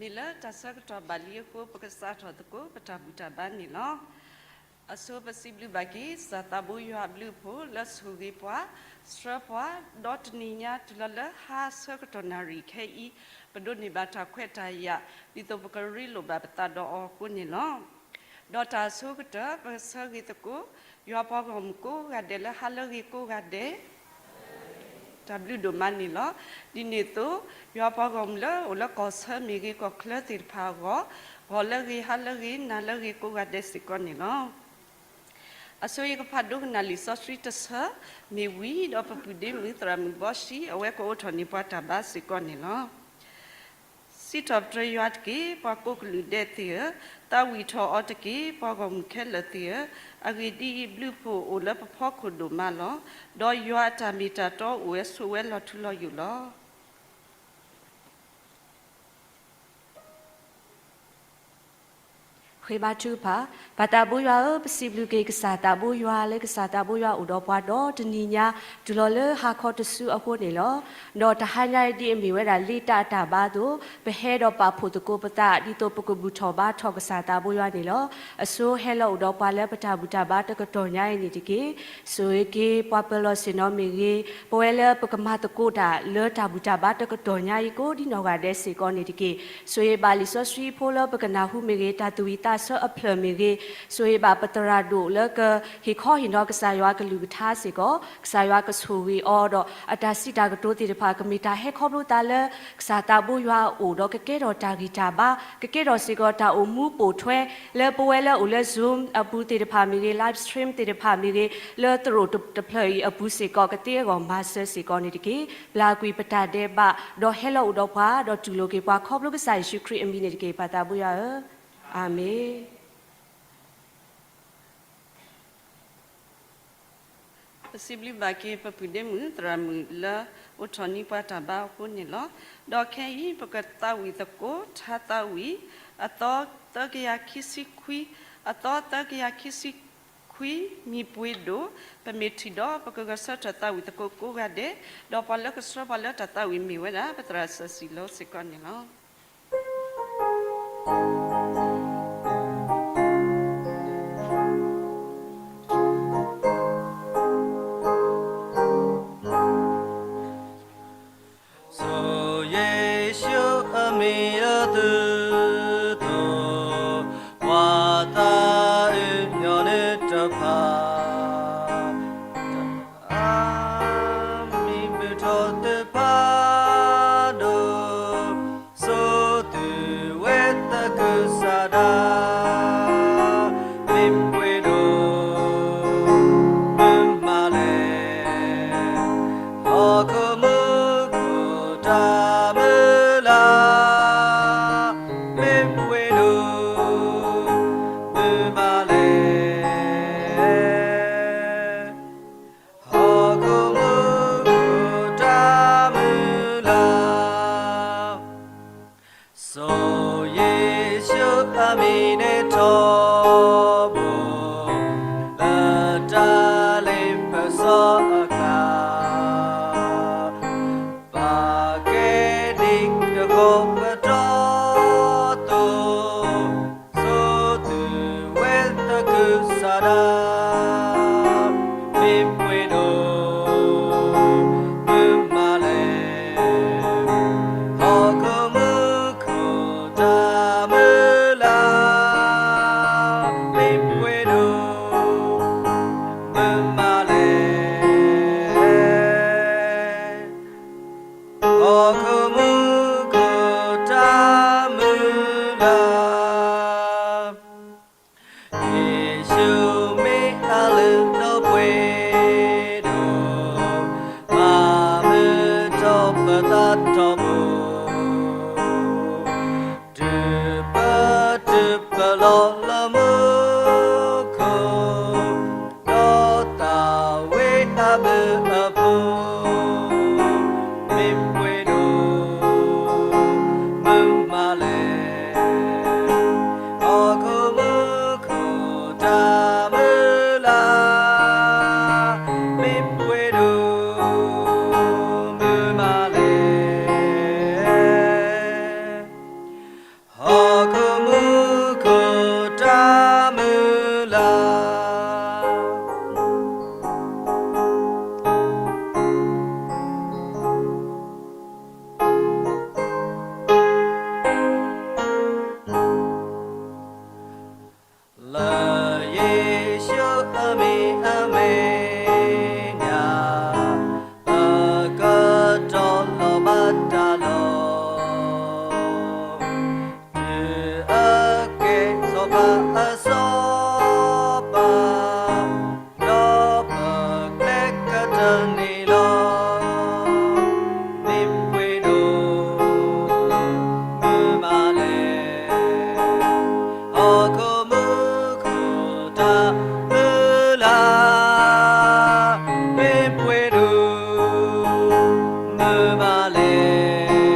မ့ၢ်လၢတၢ်ဆၢကတီၢ်ဘၣ်လံအဃိ ပကစးထီၣ်သကိးပတၢ်ဘူၣ်တၢ်ဘါန့ၣ်လီၤ. အဆိပစံးဘျုးဘၣ်က့ၤ ကစၢ်သးဘိယွၤအဘျုးအဖှိၣ်လၢဆိၣ်ဂ့ၤပှၤ, ဆှၢပှၤ, ဒီးတနံၤညါတုၤလီၤလၢဟါဆၢကတီၢ်နၣ်ရံၣ်ခဲအံၤ ပဒိးန့ၢ်ဘၣ်တၢ်ခွဲးတၢ်ယာ် ဒ်သိးပကရ့လိာ်ဘၣ်ပသးဒီးအီၤအဃိန့ၣ်လီၤ. ဒီးတၢ်အဆိကတၢၢ် ပကဆၢဂ့ၤသကိး ယွၤပှၤဂီၢ်မုၢ်ကိးဂၤဒဲးလၢဟါလၢအဂ့ၤကိးဂၤဒဲး တၢ်ဘျုးဒိၣ်မးန့ၣ်လီၤ. ဒ်န့ၣ်အသိး ယွၤပှၤဂီၢ်မုၢ်လၢအိၣ်လၢကီၢ်ဆၢမ့ၢ်ဂ့ၤ ကီၢ်ချၢသ့ၣ်တဖၣ်အဂီၢ်, ဂီၤလၢအဂ့ၤ ဟါလၢအဂ့ၤ နၤလၢအဂ့ၤကိးဂၤဒဲးစ့ၢ်ကီးန့ၣ်လီၤ. အဆိယကဖးဒိကနၣ်လံာ်စီဆှံတဆၢ မ့ၢ်ဝံၤဒီး ပပုၢ်ဒ့မုၣ်သရၣ်မုၣ်ဘီၡံ အဝဲကအိးထီၣ်န့ၢ်ပှၤတၢ်ဘါစ့ၢ်ကီးန့ၣ်လီၤ. စံးထီၣ်ပတြၢၤယွၤတက့ၢ် ပှၤကိးကလုာ်ဒဲးသ့ၣ်ဧၢ, သးဝံၣ်ထီၣ်အီၤတက့ၢ် ပှၤဂီၢ်မုၢ်ခဲလၢာ်သ့ၣ်ဧၢ, အဂ့ၢ်ဒ်အံၤ, ဘျုးအဖှိၣ်အိၣ်လၢပဖီခိၣ်ဒိၣ်မးလီၤ. ဒီးယွၤအတၢ်မ့ၢ်တၢ်တီအိၣ်ဝဲဆိးဝဲလီၤထူလီၤယိာ်လီၤ. ဃ့ဘါထုကဖၣ်, ပၢ်သးဘိယွၤဧၢ, ပစံးဘျုးက့ၤကစၢ်သးဘိယွၤလၢကစၢ်သးဘိယွၤအိၣ်ဒီးပှၤဒီးတနံၤညါ တုၤလီၤလၢဟါခီတစုအဃိန့ၣ်လီၤ. ဒီးတဟါညါအံၤဒ်အမ့ၢ်ဝဲဒၣ်လ့တၢ်အတၢ်ဘါအသိး, ပဟဲဒီးပာ်ဖှိၣ်သကိးပသး ဒ်သိးပကဘူၣ်ထီၣ်ဘါထီၣ်ကစၢ်သးဘိယွၤန့ၣ်လီၤ. အဆိဟဲလီၤအိၣ်ဒီးပှၤလၢပတၢ်ဘူၣ်တၢ်ဘါတကတီၢ်ညါအံၤန့ၣ်တက့ၢ်. ဆိၣ်ဂ့ၤက့ၤပှၤပၢၤလီၢ်ဆ့ၣ်နီၤမ့ၢ်ဂ့ၤ, ပဝဲလၢပကမၤသကိးတၢ်လၢတၢ်ဘူၣ်တၢ်ဘါတကတီၢ်ညါအံၤကိးဒ်နီၢ်ဂၤဒဲးစ့ၢ်ကီးန့ၣ်တက့ၢ်. ဆိၣ်ဂ့ၤဘၣ်လံာ်စီဆှံဖိလၢပကနၢ်ဟူမ့ၢ်ဂ့ၤ, တၢ်သူၣ်ဝံၣ်သးဆၢအဖျၢၣ်မ့ၢ်ဂ့ၤ, ဆိၣ်ဂ့ၤဘၣ်ပသရၣ်ဒိၣ်လၢကဟ့ၣ်ခီဟ့ၣ်နီၤကစၢ်ယွၤကလုၢ်ကထါစ့ၢ်ကီး, ကစၢ်ယွၤကဆိၣ်ဂ့ၤအီၤဒီး အတၢ်စံးတၢ်ကတိၤသ့ၣ်တဖၣ် ကမ့ၢ်တၢ်ဟဲခီဖျိသးလၢ ကစၢ်သးဘိယွၤအအိၣ်ဒီးကကဲထီၣ်တၢ်ဂံၢ်တၢ်ဘါ, ကကဲထီၣ်စ့ၢ်ကီးတၢ်အိၣ်မူပိာ်ထွဲ လၢပဝဲလၢအိၣ်လၢ Zoom အပူၤသ့ၣ်တဖၣ်မ့ၢ်ဂ့ၤ, live stream သ့ၣ်တဖၣ်မ့ၢ်ဂ့ၤ, လၢသရိာ်တဖျၢၣ်အံၤအပူၤစ့ၢ်ကီး ကသ့အဂီၢ်မၤစၢၤစ့ၢ်ကီးန့ၣ်တက့ၢ်. ပျၢ်ကွံာ်ပတၢ်ဒဲးဘး, ဒီးဟဲလီၤအိၣ်ဒီးပှၤ, ဒီးတူၢ်လိာ်က့ၤပှၤခီဖျိကစၢ်ယ့ၣ်ၡူးခရံာ်အမံၤန့ၣ်တက့ၢ်. ပၢ်သးဘိယွၤဧၢ, အၤမ့ၣ်. ပစံးဘျုးဘၣ်က့ၤပပုၢ်ဒ့မုၣ်သရၣ်မုၣ်လၢအိးထီၣ်န့ၢ်ပှၤတၢ်ဘါအဃိန့ၣ်လီၤ. ဒီးခဲအံၤ ပကသးဝံၣ်သကိး ထါသးဝံၣ် အသီသၢကယၤခံဆံခွံ, အသီသၢကယၤခံဆံခွံ မံၤပှ့ၤဒိၣ်, ပမ့ၢ်ထံၣ်ဒီး ပကဂဲၤဆၢထၢၣ်သးဝံၣ်သကိးကိးဂၤဒဲး, ဒီးပှၤလၢကဆှၢပှၤလၢတၢ်သးဝံၣ်မ့ၢ်ဝဲဒၣ် ပသရၣ်စီၤစံၤလိစ့ၢ်ကီးန့ၣ်လီၤ. စီၤယ့ၣ်ၡူးအမံၤအသုးသိး, ပှၤသးအုးညီနုၢ်တဖၣ် အမံၤမုာ်ထီၣ်သ့ၣ်တဖၣ်ဒီး, ဆိးသုးဝဲသကုၤဆးဒး, မ့ၢ်ပှ့ၤဒိၣ် မုၢ်မၤလဲၣ်, ဟီၣ်ခိၣ်မူခိၣ်တၢ်မုၢ်လၢ်, မ့ၢ်ပှ့ၤဒိၣ် မုၢ်မၤလဲၣ်. ဟီၣ်ခိၣ်မူခိၣ်တၢ်မုၢ်လၢ်, စီၤယ့ၣ်ၡူးအမံၤန့ၣ်ထီဘိ, လၢတၢ်လ့ပစီအကျါ, ဘၣ်ကဲဒ်တခီပတီၢ်သိး, ဆိးသုးဝဲသကုၤဆးဒး, မ့ၢ်ပှ့ၤဒိၣ် မုၢ်မၤလဲၣ်, ဟီၣ်ခိၣ်မူခိၣ်တၢ်မုၢ်လၢ်, မ့ၢ်ပှ့ၤဒိၣ် မုၢ်မၤလဲၣ်. ဟီၣ်ခိၣ်မူခိၣ်တၢ်မုၢ်လၢ်, ယ့ၣ်ၡူးမ့ၢ် လၢ လၢယ့ၣ်ၡူးအမံၤအမဲာ်ညါ ပကတီၤလီၤဘၣ်တၢ်လီၤ. တုၤအကဲထီၣ်ဘၣ်အစီၤ ပၢ် ဒီးပကျဲကတၢၢ်န့ၣ်လီၤ. မ့ၢ်ပှဲၤဒိၣ် မုၢ်မၤလဲၣ်, ဟီၣ်ခိၣ်မူခိၣ်တၢ်မုၢ်လၢ်, မ့ၢ်ပှဲၤဒိၣ် မုၢ်မၤလဲၣ်.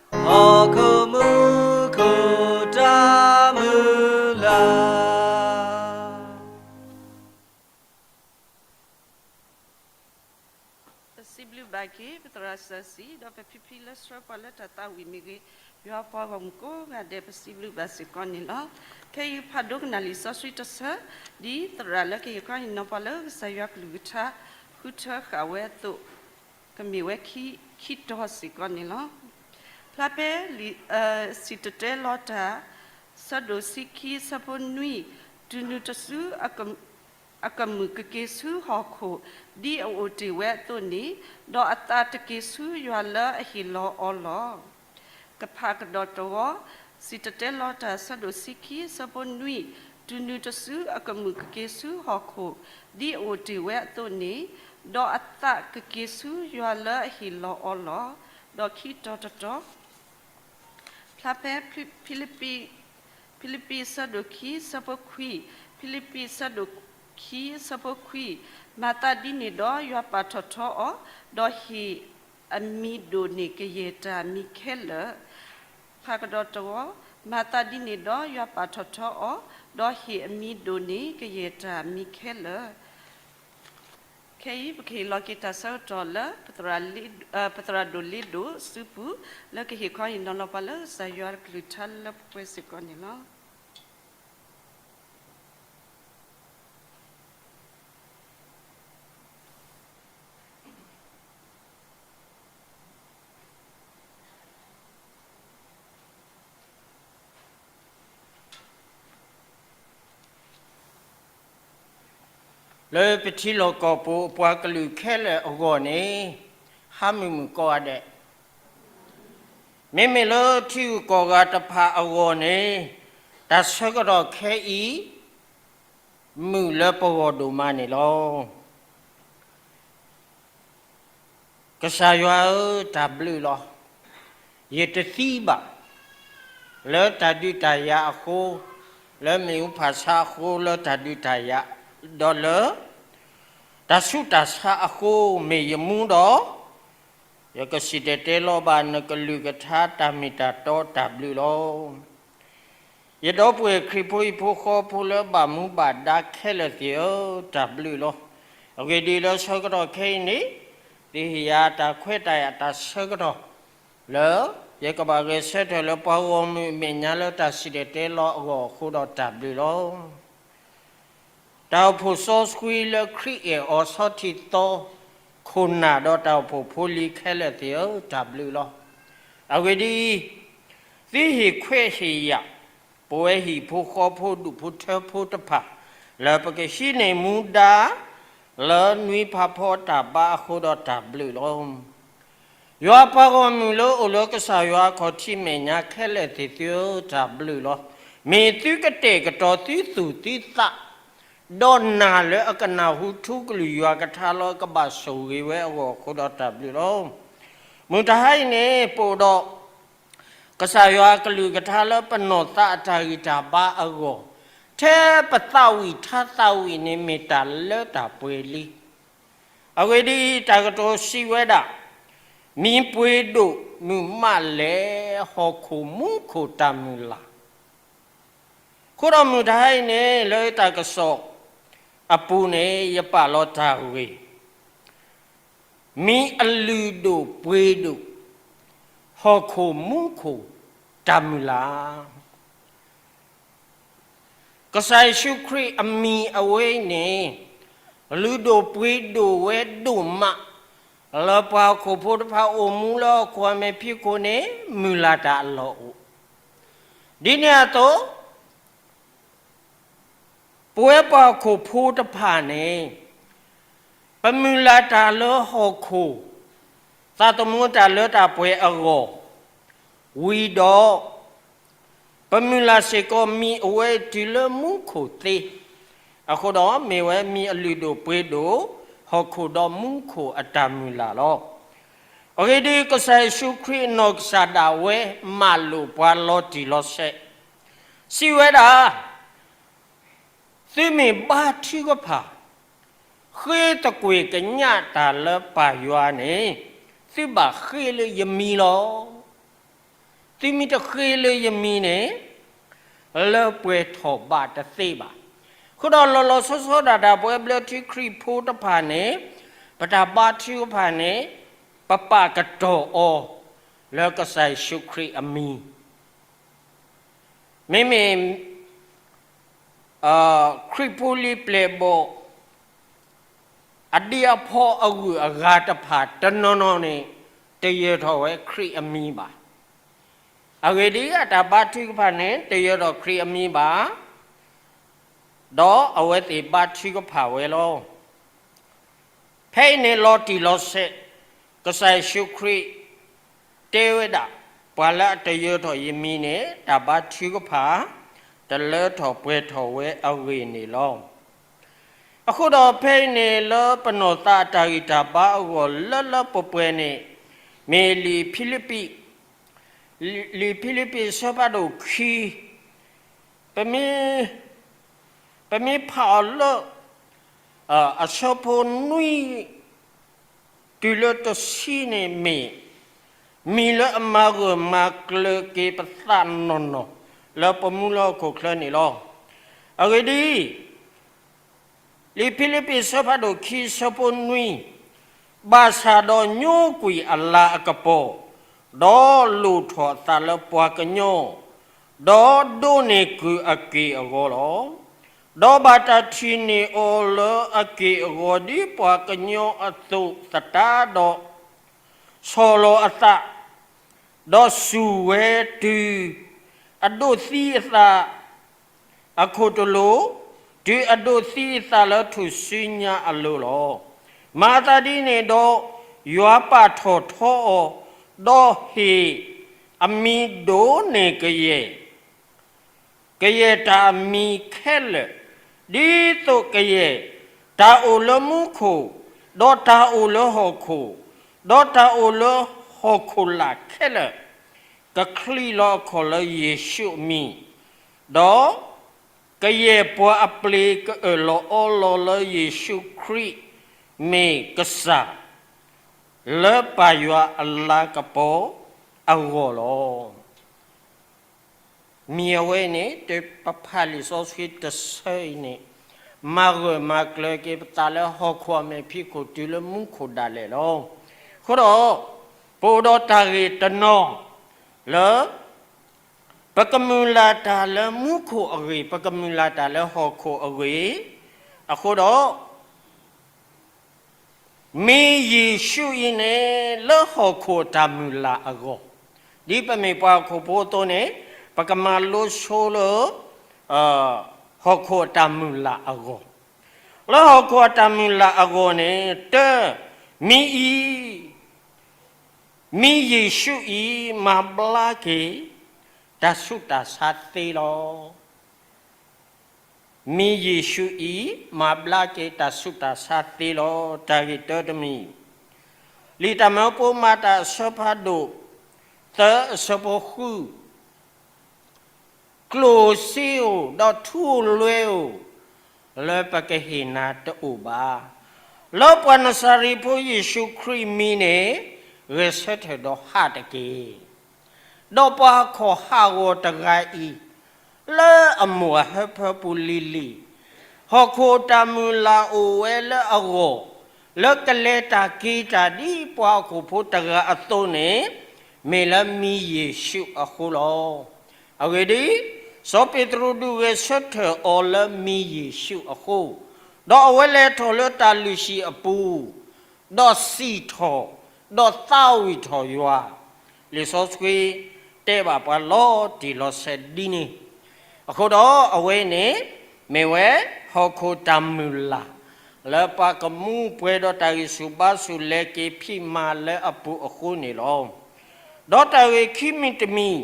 ဟီၣ်ခိၣ်မူခိၣ်တၢ်မုၢ်လၢ်. ပစံးဘျုးဘၣ်က့ၤ ပသရၣ်စီဆှံ ဒီးပဖံဖံလၢဆှၢပှၤလၢတၢ်သးဝံၣ်မ့ၢ်ဂ့ၤ, ယွၤပှၤဂီၢ်မုၢ်ကိးဂၤဒဲး ပစံးဘျုးဘၣ်စ့ၢ်ကီးန့ၣ်လီၤ. ခဲအံၤဖးဒိကနၣ်လံာ်စီဆှံတဆၢ ဒ်သရၣ်လၢကဟ့ၣ်ခီဟ့ၣ်နီၤပှၤလၢကစၢ်ယွၤကလုၢ်ကထါ ဃုထၢဃာ်ဝဲအသိး, ကမ့ၢ်ဝဲခံ, ခံတီၤစ့ၢ်ကီးန့ၣ်လီၤ. ဖျါဖဲလံာ်, စံၣ်တဲၤတဲလီၤတၢ် ဆၢဒိၣ်ဆံခံ ဆၢဖိနွံ, တုၤနုၤတစု အကမုာ်ကက့ၤဆူဟီၣ်ခိၣ် ဒ်အအိၣ်တ့ၢ်ဝဲအသိးန့ၣ်, ဒီးအသးတက့ၤဆူယွၤလၢအဟ့ၣ်လီၤအီၤလီၤ. ကဖးကဒီးတဝီ, စံၣ်တဲၤတဲလီၤတၢ် ဆၢဒိၣ်ဆံခံ ဆၢဖိနွံ, တုၤနုၤတစု အကမုာ်ကက့ၤဆူဟီၣ်ခိၣ် ဒ်အအိၣ်တ့ၢ်ဝဲအသိးန့ၣ်, ဒီးအသးကက့ၤဆူယွၤလၢအဟ့ၣ်လီၤအီၤလီၤ. ဒီးခံတီၤတတီၤ ဖျါဖဲ ဖံလံးပံး, ဖံလံးပံး ဆၢဒိၣ်ခံ ဆၢဖိခွံ, ဖံလံးပံး ဆၢဒိၣ်ခံ ဆၢဖိခွံ, မၤသးဒ်န့ၣ်ဒီး ယွၤပာ်ထီၣ်ထီအီၤ, ဒီးဟ့ၣ်အမံၤဒိၣ်န့ၢ်ကယဲၢ်တၢ်မံၤခဲလၢာ်. ဖးကဒီးတဝီ, မၤသးဒ်န့ၣ်ဒီး ယွၤပာ်ထီၣ်ထီအီၤ, ဒီးဟ့ၣ်အမံၤဒိၣ်န့ၢ်ကယဲၢ်တၢ်မံၤခဲလၢာ်. ခဲအံၤ ပကဟ့ၣ်လီၤက့ၤတၢ်ဆၢကတီၢ်လၢ ပသရၣ်ဒိၣ်လ့ဒိၣ်စုပူၤ လၢကဟ့ၣ်ခီဟ့ၣ်နီၤလီၤပှၤလၢကစၢ်ယွၤကလုၢ်ကထါလၢပှဲၤစ့ၢ်ကီးန့ၣ်လီၤ. လၢပထံလီၢ်ကီၢ်ပူၤအပှၤကလုာ်ခဲလၢာ်အဂီၢ်န့ၣ် ဟါမုၢ်မုၢ်ကိးဂၤဒဲး, မ့မ့ၢ်လၢထံဂုၤကီၢ်ဂၤတဖၣ်အဂီၢ်န့ၣ် တၢ်ဆၢကတီၢ်ခဲအံၤ မုာ်လၢပဂီၢ်ဒိၣ်မးန့ၣ်လီၤ. ကစၢ်ယွၤဧၢ, တၢ်ဘျုးလီၤ. ယတသံဘၣ် လၢတၢ်ဒုးတၢ်ယၤအဃိ, လၢမ့ၣ်အူဖၣ်ဆါအဃိ, လၢတၢ်ဒုးတၢ်ယၤ, ဒီးလၢ တၢ်ဆူးတၢ်ဆါအဃိ မ့ၢ်ယမူဒီး, ယကစံၣ်တဲၤတဲလီၤဘၣ်နကလုၢ်ကထါတၢ်မ့ၢ်တၢ်တီတၢ်ဘျုးလီၤ. ယဒီပုၢ်ဝဲၢ်ခရံာ်ဖိဟံၣ်ဖိဃီဖိလၢဘၣ်မူဘၣ်ဒါခဲလၢာ်သ့ၣ်ဧၢ, တၢ်ဘျုးလီၤ. အဂ့ၢ်ဒ်အံၤ, လၢဆၢကတီၢ်ခဲအံၤန့ၣ်, သုဟ့ၣ်ယၤတၢ်ခွဲးတၢ်ယာ်တၢ်ဆၢကတီၢ် လၢယကဘၣ်ဂဲၤဆၢထၢၣ်လၢပှၤဂီၢ်မုၢ်အမဲာ်ညါလၢတၢ်စံၣ်တဲၤတဲလီၤအဂီၢ်အဃိဒီးတၢ်ဘျုးလီၤ. တၢ်အိၣ်ဖှိၣ်စီဆှံလၢခရံာ်အဲၣ်အီၤဆီထံသီခိၣ်နၢ်ဒီးတၢ်အိၣ်ဖှိၣ်ဖိလံၤခဲလၢာ်သ့ၣ်ဧၢ, တၢ်ဘျုးလီၤ. အဂ့ၢ်ဒ်အံၤ, သုဟ့ၣ်ခွဲးဟ့ၣ်ယာ် ပဝဲဟံၣ်ဖိဃီဖိဒူၣ်ဖိထၢဖိတဖၣ် လၢပကဟံးန့ၢ်မူဒါ လၢနွံဖးဖီတၢ်ဘါအဃိဒီးတၢ်ဘျုးလီၤ. ယွၤပှၤဂီၢ်မုၢ်လၢအိၣ်လၢကစၢ်ယွၤအခီၣ်ထံးမဲာ်ညါခဲလၢာ်သ့ၣ်သုဧၢ, တၢ်ဘျုးလီၤ. မ့ၢ်သုကတဲာ်ကတီၤသုသူၣ်သုသး ဒီးနာ်လၢအကနၢ်ဟူထူကလုၢ်ယွၤကထါလၢကဘၣ်ဆိၣ်ဂ့ၤဝဲအဂီၢ်အဃိဒီးတၢ်ဘျုးလီၤ. မုၢ်တဟါအံၤန့ၣ် ပအိၣ်ဒီး ကစၢ်ယွၤကလုၢ်ကထါလၢပနီၢ်သးအတၢ်ဂံၢ်တၢ်ဘါအဂီၢ်, ထဲပသးဝံၣ်ထါသးဝံၣ်န့ၣ်မ့ၢ်တၢ်လၢတၢ်ပှဲၤလံ. အဂ့ၢ်ဒ်အံၤ, တၢ်ကတိၤစံးဝဲဒၣ်, မံၤပှဲၤဒိၣ်မုၢ်မးလဲၣ်, ဟီၣ်ခိၣ်မူခိၣ်တၢ်မုၢ်လၢ်. အဃိဒီးမုၢ်တဟါအံၤန့ၣ် လၢတၢ်ကစီၣ်အပူၤန့ၣ် ယပာ်လီၤတၢ်ဂ့ၢ်, မံၤအလုၢ်ဒိၣ်ပှ့ၤဒိၣ်, ဟီၣ်ခိၣ်မူခိၣ်တၢ်မုၢ်လၢ်. ကစၢ်ယ့ၣ်ၡူးခရံာ်အမံၤအဝဲအံၤန့ၣ် လုၢ်ဒိၣ်ပှ့ၤဒိၣ်ဝဲဒိၣ်မး လၢပှၤဟီၣ်ခိၣ်ဖိတဖၣ်အိၣ်မူလၢဟီၣ်ခိၣ်အမဲာ်ဖံးခိၣ်န့ၣ် မုၢ်လၢ်တၢ်အလီၢ်အိၣ် ဒ်န့ၣ်အသိး ပဝဲပှၤဟီၣ်ခိၣ်ဖိတဖၣ်န့ၣ် ပမုၢ်လၢ်တၢ်လၢဟီၣ်ခိၣ် သးသမူတၢ်လၢတၢ်ပှဲၤအဂီၢ် ဝံၤဒီး ပမုၢ်လၢ်စ့ၢ်ကီးမံၤအဝဲအံၤတုၤလၢမူခိၣ်သ့, အဃိဒီးမ့ၢ်ဝဲမံၤအလုၢ်ဒိၣ်ပှ့ၤဒိၣ် ဟီၣ်ခိၣ်ဒီးမူခိၣ်အတၢ်မုၢ်လၢ်လီၤ. အဂ့ၢ်ဒ်အံၤ, ကစၢ်ယ့ၣ်ၡူးခရံာ်အနီၢ်ကစၢ်ဒၣ်ဝဲ မၤလိာ်ပှၤလီၤတံၢ်လီၤဆဲး, စံးဝဲဒၣ်, သုမ့ၢ်ဘါထုကဖၣ် ဃ့သကွံၢ်ကညးတၢ်လၢပၢ်ယွၤန့ၣ်, သုဘၣ်ဃ့လၢယမံၤလီၤ. သုမ့ၢ်တဃ့လၢယမံၤန့ၣ်, လၢပှဲၤထီၣ်ဘးတသ့ဘၣ်. အဃိဒီးလီၤလီၤဆီဆီဒၣ်တၢ် ပဝဲဘျၢထံခရံာ်ဖိတဖၣ်န့ၣ်, ပတၢ်ဘါထုကဖၣ်န့ၣ်, ပပာ်ကတီၢ်အီၤ လၢကစၢ်ယ့ၣ်ၡူးခရံာ်အမံၤ မ့မ့ၢ် ခရံာ်ဖိလံာ်ပျဲၢ်ဘီၣ် အဒံးအဖီအဂုၤအဂၤတဖၣ်တနီၤနီၤန့ၣ် တယၢၤထီၣ်ဝဲခရံာ်အမံၤဘၣ်. အဂ့ၢ်ဒ်အံၤ, အတၢ်ဘါထုကဖၣ်န့ၣ် တယၢၤထီၣ်ခရံာ်အမံၤဘၣ်, ဒီးအဝဲသ့ၣ်ဘါထုကဖၣ်ဝဲလီၤ. ဖဲအံၤန့ၣ်လီၤတံၢ်လီၤဆဲး, ကစၢ်ယ့ၣ်ၡူးခရံာ်တဲဝဲဒၣ်, ပှၤလၢအတယၢၤထီၣ်ယမံၤန့ၣ် တၢ်ဘါထုကဖၣ် တလၢထီၣ်ပှဲၤထီၣ်ဝဲအဂ့ၢ်န့ၣ်လီၤ. အဃိဒီးဖဲအံၤန့ၣ် လၢပနီၢ်သးအတၢ်ဂံၢ်တၢ်ဘါအဂီၢ်လၢလၢပှဲၤပှဲၤန့ၣ်, မ့ၢ်လံာ်ဖံလံးပံး, လံာ်ဖံလံးပံးအဆၢဖးဒိၣ်ခံ ပမ့ၢ်, ပမ့ၢ်ဖးအီၤလၢ အဆၢဖိနွံ တုၤလၢတဆံန့ၣ်မ့ၢ်, မံၤလၢအမၤဂၢၢ်မၤကျၢၤက့ၤပသးနီၢ်နီၢ် လၢပမူလၢဟီၣ်ခိၣ်ချၢန့ၣ်လီၤ. အဂ့ၢ်ဒ်အံၤ, လံာ်ဖံလံးပံးအဆၢဖးဒိၣ်ခံအဆၢဖိနွံ, ဘၣ်ဆၣ်ဒီးညိကွံာ်အလၤအကပီၤ, ဒီးလိၣ်ထီၣ်အသးလၢပှၤကညီ, ဒီးဒိးန့ၢ်ကုၢ်အက့ၢ်အဂီၤလီၤ. ဒီးဘၣ်တၢ်ထံၣ်န့ၢ်အီၤလၢအက့ၢ်အဂီၤဒ်ပှၤကညီအသိးသတးဒီး, ဆီၣ်လီၤအသး, ဒီးစူၢ်ဝဲတုၤအဒိးသံအသး အခိၣ်တလိာ်, တုၤအဒိးသံအသးလၢထူၣ်စုညါအလိၤလီၤ. မၤသးဒ်န့ၣ်ဒီး, ယွၤပာ်ထီၣ်ထီအီၤ, ဒီးဟ့ၣ်အမံၤဒိၣ်န့ၢ်ကယဲၢ်, ကယဲၢ်တၢ်အမံၤခဲလၢာ်, ဒ်သိးကယဲၢ်တၢ်အိၣ်လၢမူခိၣ်, ဒီးတၢ်အိၣ်လၢဟီၣ်ခိၣ်, ဒီးတၢ်အိၣ်လၢဟီၣ်ခိၣ်လာ်ခဲလၢာ်, ကချံးလီၤအခီၣ်လၢယ့ၣ်ၡူးအမံၤ, ဒီး ကယဲၢ်ပှၤအပျ့ၤကအၢၣ်လီၤအီလီၤလၢယ့ၣ်ၡူးခရံာ်မ့ၢ်ကစၢ် လၢပၢ်ယွၤအလၤကပီၤအဂီၢ်လီၤ. မံၤအဝဲန့ၣ် တပဖးလံာ်စီဆှံတဆၢအံၤန့ၣ် မၤဂၢၢ်မၤကျၢၤက့ၤပသးလၢဟီၣ်ခိၣ်အမဲာ်ဖံးခိၣ်တုၤလၢမူခိၣ်ဒၣ်လဲာ်လီၤ. အဃိဒီး ပအိၣ်ဒီးတၢ်ဂ့ၢ်တနီၤလၢ ပကမုၢ်လၢ်တၢ်လၢမူခိၣ်အဂ့ၢ်, ပကမုၢ်လၢ်တၢ်လၢဟီၣ်ခိၣ်အဂ့ၢ်, အဃိဒီး မ့ၢ်ယ့ၣ်ၡူးအံၤန့ၣ် လၢဟီၣ်ခိၣ်အတၢ်မုၢ်လၢ်အဂီၢ်, ဒ်ပမ့ၢ်ပှၤဟီၣ်ခိၣ်ဖိအသိးန့ၣ် ပကမၤလိဆိလၢ ဟီၣ်ခိၣ်အတၢ်မုၢ်လၢ်အဂီၢ်, လၢဟီၣ်ခိၣ်အတၢ်မုၢ်လၢ်အဂီၢ်န့ၣ် တၢ်မံၤအံၤ မံၤယ့ၣ်ၡူးအံၤ မၤဘျါက့ၤ တၢ်ဆူးတၢ်ဆါသ့လီၤ. မံၤယ့ၣ်ၡူးအံၤ မၤဘျါက့ၤတၢ်ဆူးတၢ်ဆါသ့လီၤ. တၢ်ဂ့ၢ်တၢတမံၤ, လံာ်တၢ်မၢဖိမၤတၢ်အဆၢဖးဒိၣ် သၢအဆၢဖိဃု ကျိၣ်စ့ဧိၤ, ဒီးထူလွဲဧိၤ, လၢပကဟ့ၣ်နၤတအိၣ်ဘၣ်. လၢပှၤနစၤရ့းဖိယ့ၣ်ၡူးခရံာ်မံၤန့ၣ် ဂဲၤဆၢထၢၣ်ဒီးဟးတက့ၢ်. ဒီးပှၤဟီၣ်ခိၣ်ဟးဂီၤတဂၤအံၤ လၢအမိၢ်အဟၢဖၢပူၤလံၤလံၤ, ဟီၣ်ခိၣ်တၢ်မုၢ်လၢ်အိၣ်ဝဲလၢအဂီၢ်, လၢကလဲၤတၢ်က့ၤတၢ်ဒ်ပှၤဟီၣ်ခိၣ်ဖိတဂၤအသိးန့ၣ်, မ့ၢ်လၢမံၤယ့ၣ်ၡူးအဃိလီၤ. အဂ့ၢ်ဒ်အံၤ, စီၤပ့းတရူးဒုးဂဲၤဆၢထၢၣ်အီၤလၢမံၤယ့ၣ်ၡူးအဃိ, ဒီးအဝဲလဲၤထီၣ်လၢတၢ်လုၢ်ဟံၣ်အပူၤ, ဒီးစံၣ်ထီၣ်, ဒီးသးဝံၣ်ထီၣ်ယွၤ, လံာ်စီဆှံတဲဘၣ်ပှၤလီၤတံၢ်လီၤဆဲးဒ်န့ၣ်. အဃိဒီးအဝဲန့ၣ် မ့ၢ်ဝဲဟီၣ်ခိၣ်တၢ်မုၢ်လၢ် လၢပှၤကမူပှဲၤဒီးတၢ်ဂံၢ်ဆူၣ်ဘါဆူၣ်လဲၤက့ၤဖံးမၤလၢအပူၤအဃိန့ၣ်လီၤ. ဒီးတၢ်ဂ့ၢ်ခံမံၤတမံၤ,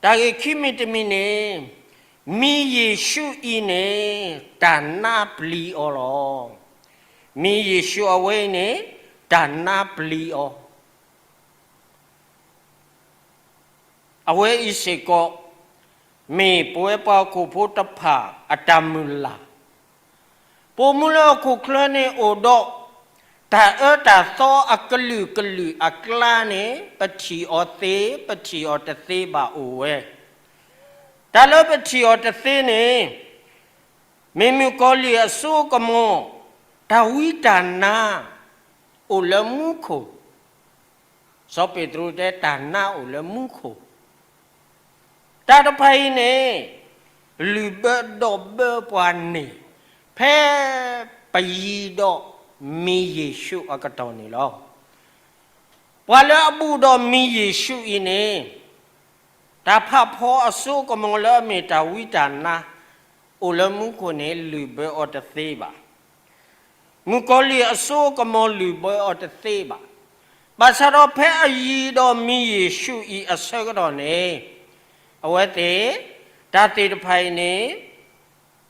တၢ်ဂ့ၢ်ခံမံၤတမံၤန့ၣ်, မံၤယ့ၣ်ၡူးအံၤန့ၣ် တၢ်နါပျံၤအီၤလီၤ. မံၤယ့ၣ်ၡူးအဝဲအံၤန့ၣ် တၢ်နါပျံၤအီၤ အဝဲအံၤစ့ၢ်ကီး မ့ၢ်ပဝဲပှၤဟီၣ်ခိၣ်ဖိတဖၣ်အတၢ်မုၢ်လၢ်. ပိာ်မုၣ်လၢဟီၣ်ခိၣ်ချၢန့ၣ်အိၣ်ဒီး တၢ်အၢတၢ်သီအကလုာ်ကလုာ်အကျါန့ၣ် ပထံၣ်အီၤသ့ ပထံၣ်အီၤတသ့ဘၣ်အိၣ်ဝဲ. တၢ်လၢပထံၣ်အီၤတသ့န့ၣ် မ့ၢ်မုၣ်ကီၤလံၢ်အစိအကမီၤ, တၢ်ဝံတၢ်နါ အိၣ်လၢမူခိၣ်, စီၤပ့းတရူးတဲတၢ်နါအိၣ်လၢမူခိၣ်, တၢ်တဖၣ်အံၤန့ၣ် လုၢ်ဘၢဒီးဘၢပှၤန့ၣ် ဖဲပယံၤဒီးမံၤယ့ၣ်ၡူးအကတီၢ်န့ၣ်လီၤ. ပှၤလၢအဘူးဒီးမံၤယ့ၣ်ၡူးအံၤန့ၣ် တၢ်ဖးဖီအစိအကမီၤလၢအမ့ၢ်တၢ်ဝံတၢ်နါ အိၣ်လၢမူခိၣ်န့ၣ် လုၢ်ဘၢအီၤတသ့ဘၣ်. မုၣ်ကီၤလံၢ်အစိအကမီၤလုၢ်ဘၢအီၤတသ့ဘၣ်. ဘၣ်ဆၣ်ဒီးဖဲအယံၤဒီးမံၤယ့ၣ်ၡူးအံၤအဆၢကတီၢ်န့ၣ် အဝဲသ့ၣ် တၢ်သ့ၣ်တဖၣ်အံၤန့ၣ်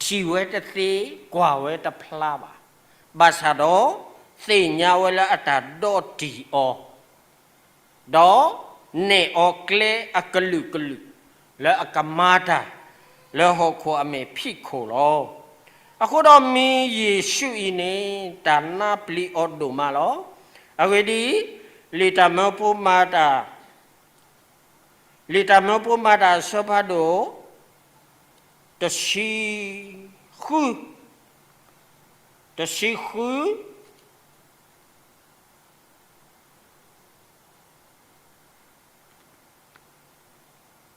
ထံၣ်ဝဲတသ့ ကွၢ်ဝဲတဖျါဘၣ်. ဘၣ်ဆၣ်ဒီး သ့ၣ်ညါဝဲလၢအတၢ်ဒီးတံၢ်အီၤ ဒီးနဲၣ်အီၤကျဲအကလုာ်ကလုာ် လၢအကမၤတၢ် လၢဟီၣ်ခိၣ်အမဲာ်ဖံးခိၣ်လီၤ. အဃိဒီးမံၤယ့ၣ်ၡူးအံၤန့ၣ် တၢ်နါပျံၤအီၤဒိၣ်မးလီၤ. အဂ့ၢ်ဒ်အံၤ, လံာ်တၢ်မၢဖိမၤတၢ် လံာ်တၢ်မၢဖိမၤတၢ်အဆၢဖးဒိၣ် တဆံဃု တဆံဃု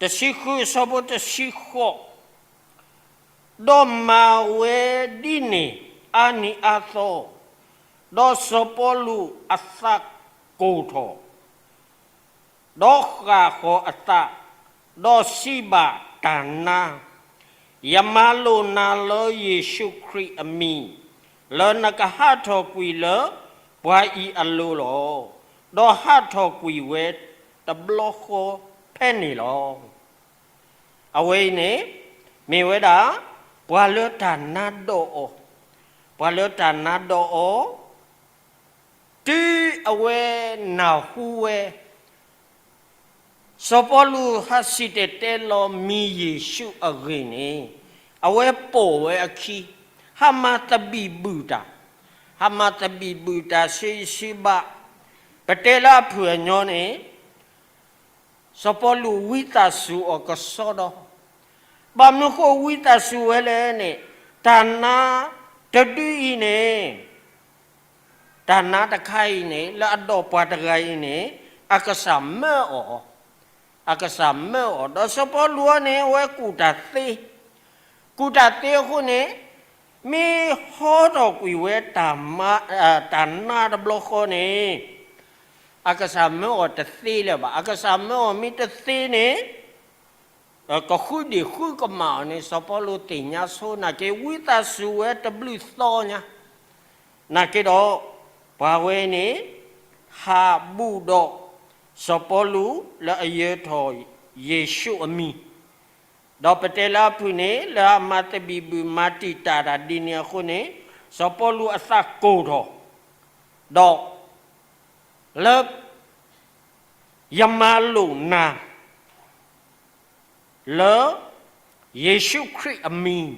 တဆံဃု အဆၢဖိတဆံဃိး, ဒီးမၤဝဲဒ်န့ၣ်အါနံၤအါသီ, ဒီးစီၤပီလူးအသးကိၢ်ထီၣ်, ဒီးဃၣ်ဃီၤအသး, ဒီးစံးဘၣ်တၢ်နါ, ယမၤလိာ်နၤလၢယ့ၣ်ၡူးခရံာ်အမံၤ, လၢနကဟးထီၣ်ကွံာ်လၢပှၤအံၤအလိၤလီၤ. ဒီးဟးထီၣ်ကွံာ်ဝဲတဘျီဃီဖဲန့ၣ်လီၤ. အဝဲအံၤန့ၣ် မ့ၢ်ဝဲဒၣ် ပှၤလၢတၢ်နါဒိးအီၤ, ပှၤလၢတၢ်နါဒိးအီၤ တုၤအဝဲနၢ်ဟူဝဲ စီၤပီလူးဟးစံၣ်တဲၤတဲလီၤမံၤယ့ၣ်ၡူးအဂ့ၢ်န့ၣ်, အဝဲပိာ်ဝဲအခံ, ဟးမၤသဘံၣ်ဘုၣ်တၢ်, ဟးမၤသဘံၣ်ဘုၣ်တၢ်ဆံးဆံးဘၣ်, ပတဲလၢအဖုၣ်အညီန့ၣ် စီၤပီလူးဝံသးစူၤအီၤကစီဒီ, ဘၣ်မနုၤဃိဝံသးစူၤဝဲလဲၣ်န့ၣ်, တၢ်နါတဒုအံၤန့ၣ် တၢ်နါတခါအံၤန့ၣ် လၢအဒိးပှၤတဂၤအံၤန့ၣ် အကစၢ်မၢအီၤ, အကစၢ်မၢအီၤ, ဒီးစီၤပီလူးအံၤန့ၣ် အဝဲကူၣ်တၢ်သ့, ကူၣ်တၢ်သ့အဃိန့ၣ် မ့ၢ်ဟးထီၣ်ကွံာ်ဝဲ တၢ်နါတဘျီဃီန့ၣ် အကစၢ်မၢအီၤတသ့လၢၤဘၣ်. အကစၢ်မၢအီၤမ့ၢ်တသ့န့ၣ် ကဃုဒံၣ်ဃုကမၣ်အီၤန့ၣ် စီၤပီလူးသ့ၣ်ညါဆိနာ်က့ ဝံသးစူၤဝဲတဘျုးသီညါ, နာ်က့ဒီး ပှၤဝဲန့ၣ် ဟးဘူးဒီး စီၤပီလူးလၢအယၢၤထီၣ်ယ့ၣ်ၡူးအမံၤ, ဒီးပတဲလၢအဖုၣ်န့ၣ် လၢအမၤသဘံၣ်ဘုၣ်မၤတံာ်တာ်တၢ်ဒ်န့ၣ်အဃိန့ၣ် စီၤပီလူးအသးကိၢ်ထီၣ်, ဒီး လၢ ယမၤလိာ်နၤ လၢ ယ့ၣ်ၡူးခရံာ်အမံၤ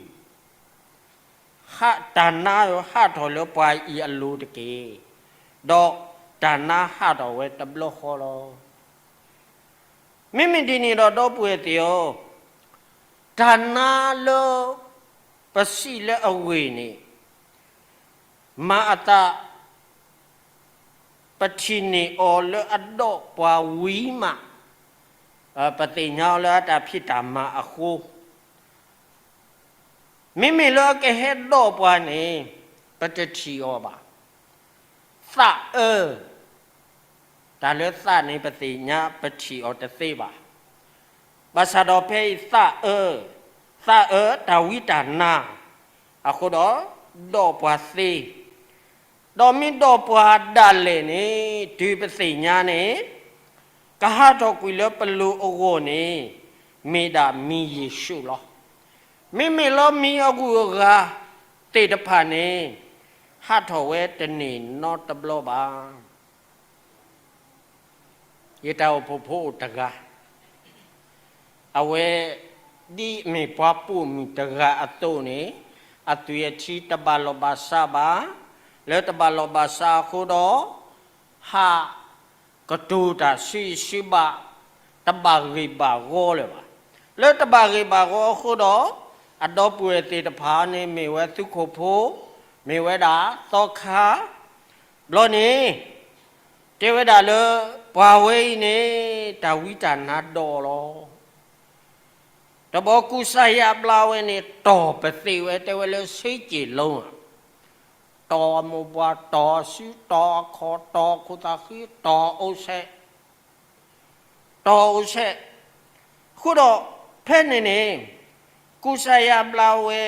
ဟးတၢ်နါဟးထီၣ်လၢပှၤအံၤအလိၤတက့ၢ်. ဒီးတၢ်နါဟးထီၣ်ဝဲတဘျီဃီလီၤ. မ့မ့ၢ်ဒ်န့ၣ်ဒီးဒီပုၢ်ဝဲၢ်သ့ၣ်ဧၢ, တၢ်နါလၢ ပစံးလၢအဂ့ၢ်န့ၣ် မၤအသး ပထံၣ်န့ၢ်အီၤလၢအဒိးပှၤဝံၤမး, ပသ့ၣ်ညါအီၤလၢအတၢ်ဖံးတၢ်မၤအဃိ, မ့မ့ၢ်လၢအကဟဲဒိးပှၤန့ၣ် ပတထံၣ်အီၤဘၣ်. သးအၢ, တၢ်လၢသးန့ၣ် ပသ့ၣ်ညါပထံၣ်အီၤတသ့ဘၣ်. ဘၣ်ဆၣ်ဒီးဖဲအံၤသးအၢ, သးအၢတၢ်ဝံတၢ်နါအဃိဒီး ဒိးပှၤသ့, ဒီးမ့ၢ်ဒိးပှၤဒၣ်လဲာ်န့ၣ် တုၤပသ့ၣ်ညါန့ၣ် ကဟးထီၣ်ကွံာ်လၢပလိၤအဂီၢ်န့ၣ် မ့ၢ်ဒၣ်မံၤယ့ၣ်ၡူးလီၤ. မ့မ့ၢ်လၢမံၤအဂုၤအဂၤသ့ၣ်တဖၣ်န့ၣ် ဟးထီၣ်ဝဲတန့ၢ်နီတဘျီဘၣ်. ယတၢ်အိၣ်ဖှိၣ်ဖိအိၣ်တဂၤ, အဝဲ ဒ်အမ့ၢ်ပှၤပိာ်မုၣ်တဂၤအသိးန့ၣ် အသွံၣ်အထံတဘၣ်လိာ်ဘၣ်စးဘၣ်, လၢတဘၣ်လိာ်ဘၣ်စးအဃိဒီး ဟးကတိၤတၢ်ဆံးဆံးဘၣ်, တဘၣ်ဂ့ၢ်ဘၣ်ဂီၤလၢၤဘၣ်. လၢတဘၣ်ဂ့ၢ်ဘၣ်ဂီၤအဃိဒီး အဒီပုၢ်ဝဲၢ်သ့ၣ်တဖၣ်န့ၣ် မ့ၢ်ဝဲသုးခိၣ်ဖိ, မ့ၢ်ဝဲဒၣ်သီခါ, ဘျီန့ၣ် တဲဝဲဒၣ်လၢ ပှၤဝဲအံၤန့ၣ် တၢ်ဝံတၢ်နါဒိၣ်လီၤ. တဘျီကူစါယါဘျါဝဲန့ၣ် တီၢ်ပသ့ၣ်ဝဲ တဲဝဲလၢ ဆ့က့ၣ်လိဧါ, တီၢ်အမိၢ်ပှၢ်, တီၢ်အစု, တီၢ်အခီၣ်, တီၢ်ခိၣ်သးဃံ, တီၢ်အိၣ်ဆဲး, တီၢ်အိၣ်ဆဲး. အဃိဒီး ဖဲန့ၣ်န့ၣ် ကူစါယါဘျါဝဲ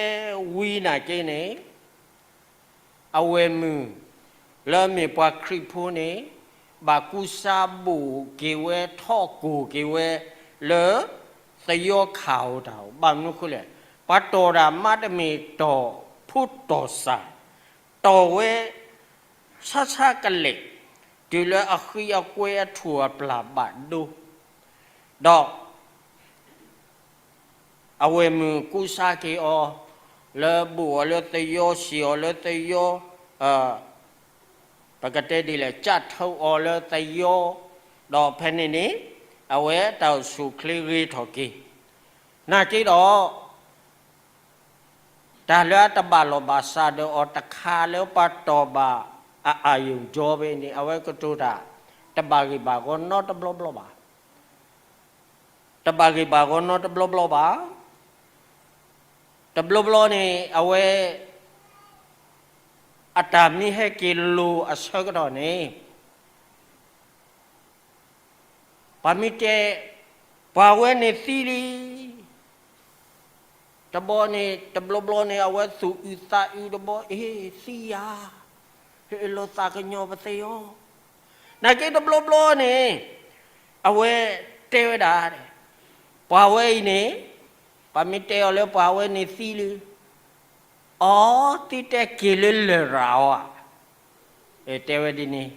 ဝံၤနာ်က့န့ၣ် အဝဲၢ်မုၣ်လၢအမ့ၢ်ပှၤခရံာ်ဖိန့ၣ် ဘၣ်ကူစါဘိၣ်က့ၤဝဲ ထီၣ်ကိၢ်က့ၤဝဲလၢ သယီခးဧိၤတၢ်ဧိၤ, ဘၣ်မနုၤအဃိလဲၣ်, ပှၤတီၢ်တၢ်မါတမ့ၢ်တီၢ်ဖိတီၢ်စၢ်, တီၢ်ဝဲ ဆါဆါကလဲာ်, တုၤလၢအဃံအကွဲအထူၣ်အပျၢ်ဘၣ်ဒိ, ဒီး အဝဲၢ်မုၣ်ကူစါက့ၤအီၤ လၢဘိၣ်အီၤလၢသယီ, စံၣ်အီၤလၢသယီ, ပကတဲဒ်လဲၣ်, ကၢ်ထီအီၤလၢသယီ, ဒီးဖဲန့ၣ်န့ၣ် အဝဲတၢ်အိၣ်ဆူၣ်အိၣ်ချ့ဂ့ၤထီၣ်က့ၤ, နာ်က့ဒီး တၢ်လၢအတဘၣ်လိာ်ဘၣ်စးဒီးအီၤတခါလၢပှၤတီၢ်ဘၣ်အအၢၣ်ယိၣ်ဒီဘ့ၣ်န့ၣ် အဝဲကတိၤတၢ် တဘၣ်ဂ့ၢ်ဘၣ်ဂီၤနီတဘျီဘျီဘၣ်. တဘၣ်ဂ့ၢ်ဘၣ်ဂီၤနီတဘျီဘျီဘၣ်. တဘျီဘျီန့ၣ် အဝဲ အတၢ်မ့ၢ်ဟဲက့ၤလိၤအဆၢကတီၢ်န့ၣ် ပှၤမ့ၢ်တဲ ပှၤဝဲန့ၣ်သံလံ. တဘျီန့ၣ် တဘျီဘျီန့ၣ် အဝဲသူၣ်အုးသးအုးတဘျီ, အ့ သံယၤ, ဟ့ၣ်လီၤသးကညီၤပသ့အီၤ. နာ်က့တဘျီဘျီန့ၣ် အဝဲတဲဝဲဒၣ် ပှၤဝဲအံၤန့ၣ် ပှၤမ့ၢ်တဲအီၤလၢပှၤဝဲန့ၣ်သံလံ. အီ သံတဲက့ၤလၢလရာ်အီၤဧါ. တဲဝဲဒ်န့ၣ်.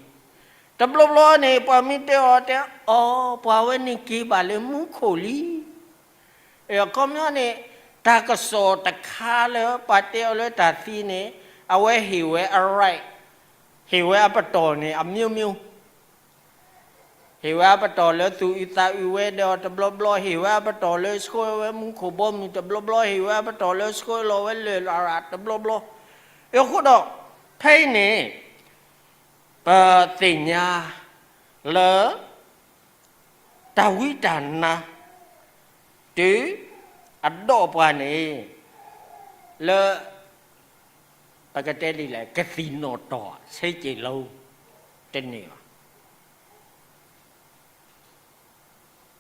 တဘျီဘျီန့ၣ် ပှၤမ့ၢ်တဲအီၤတဲအီၤ ပှၤဝဲန့ၣ်က့ၤဘၣ်လၢမူခိၣ်လံ. အခီပညီန့ၣ် တၢ်ကစီၣ်တခါလၢပှၤတဲအီၤလၢတၢ်သံန့ၣ် အဝဲဟ့ၣ်ဝဲအ right, ဟ့ၣ်ဝဲအပတီၢ်န့ၣ် အမျိုးမျိုး ဟ့ၣ်ဝဲအပတီၢ်လၢသူၣ်အုးသးအုးဝဲဒီးတဘျီဘျီ, ဟ့ၣ်ဝဲအပတီၢ်လၢဆှၢဝဲမူခိၣ်ဘီမုၢ်တဘျီဘျီ, ဟ့ၣ်ဝဲအပတီၢ်လၢဆှၢလီၤဝဲလရာ်တဘျီဘျီ. အဃိဒီး ဖဲအံၤန့ၣ် ပသ့ၣ်ညါလၢ တၢ်ဝံတၢ်နါ တုၤအဒိးပှၤန့ၣ် လၢ ပကတဲဒ်လဲၣ် ကသံၣ်နီၣ်တီၢ် ဆ့က့ၣ်လိ တန့ၢ်ဘၣ်.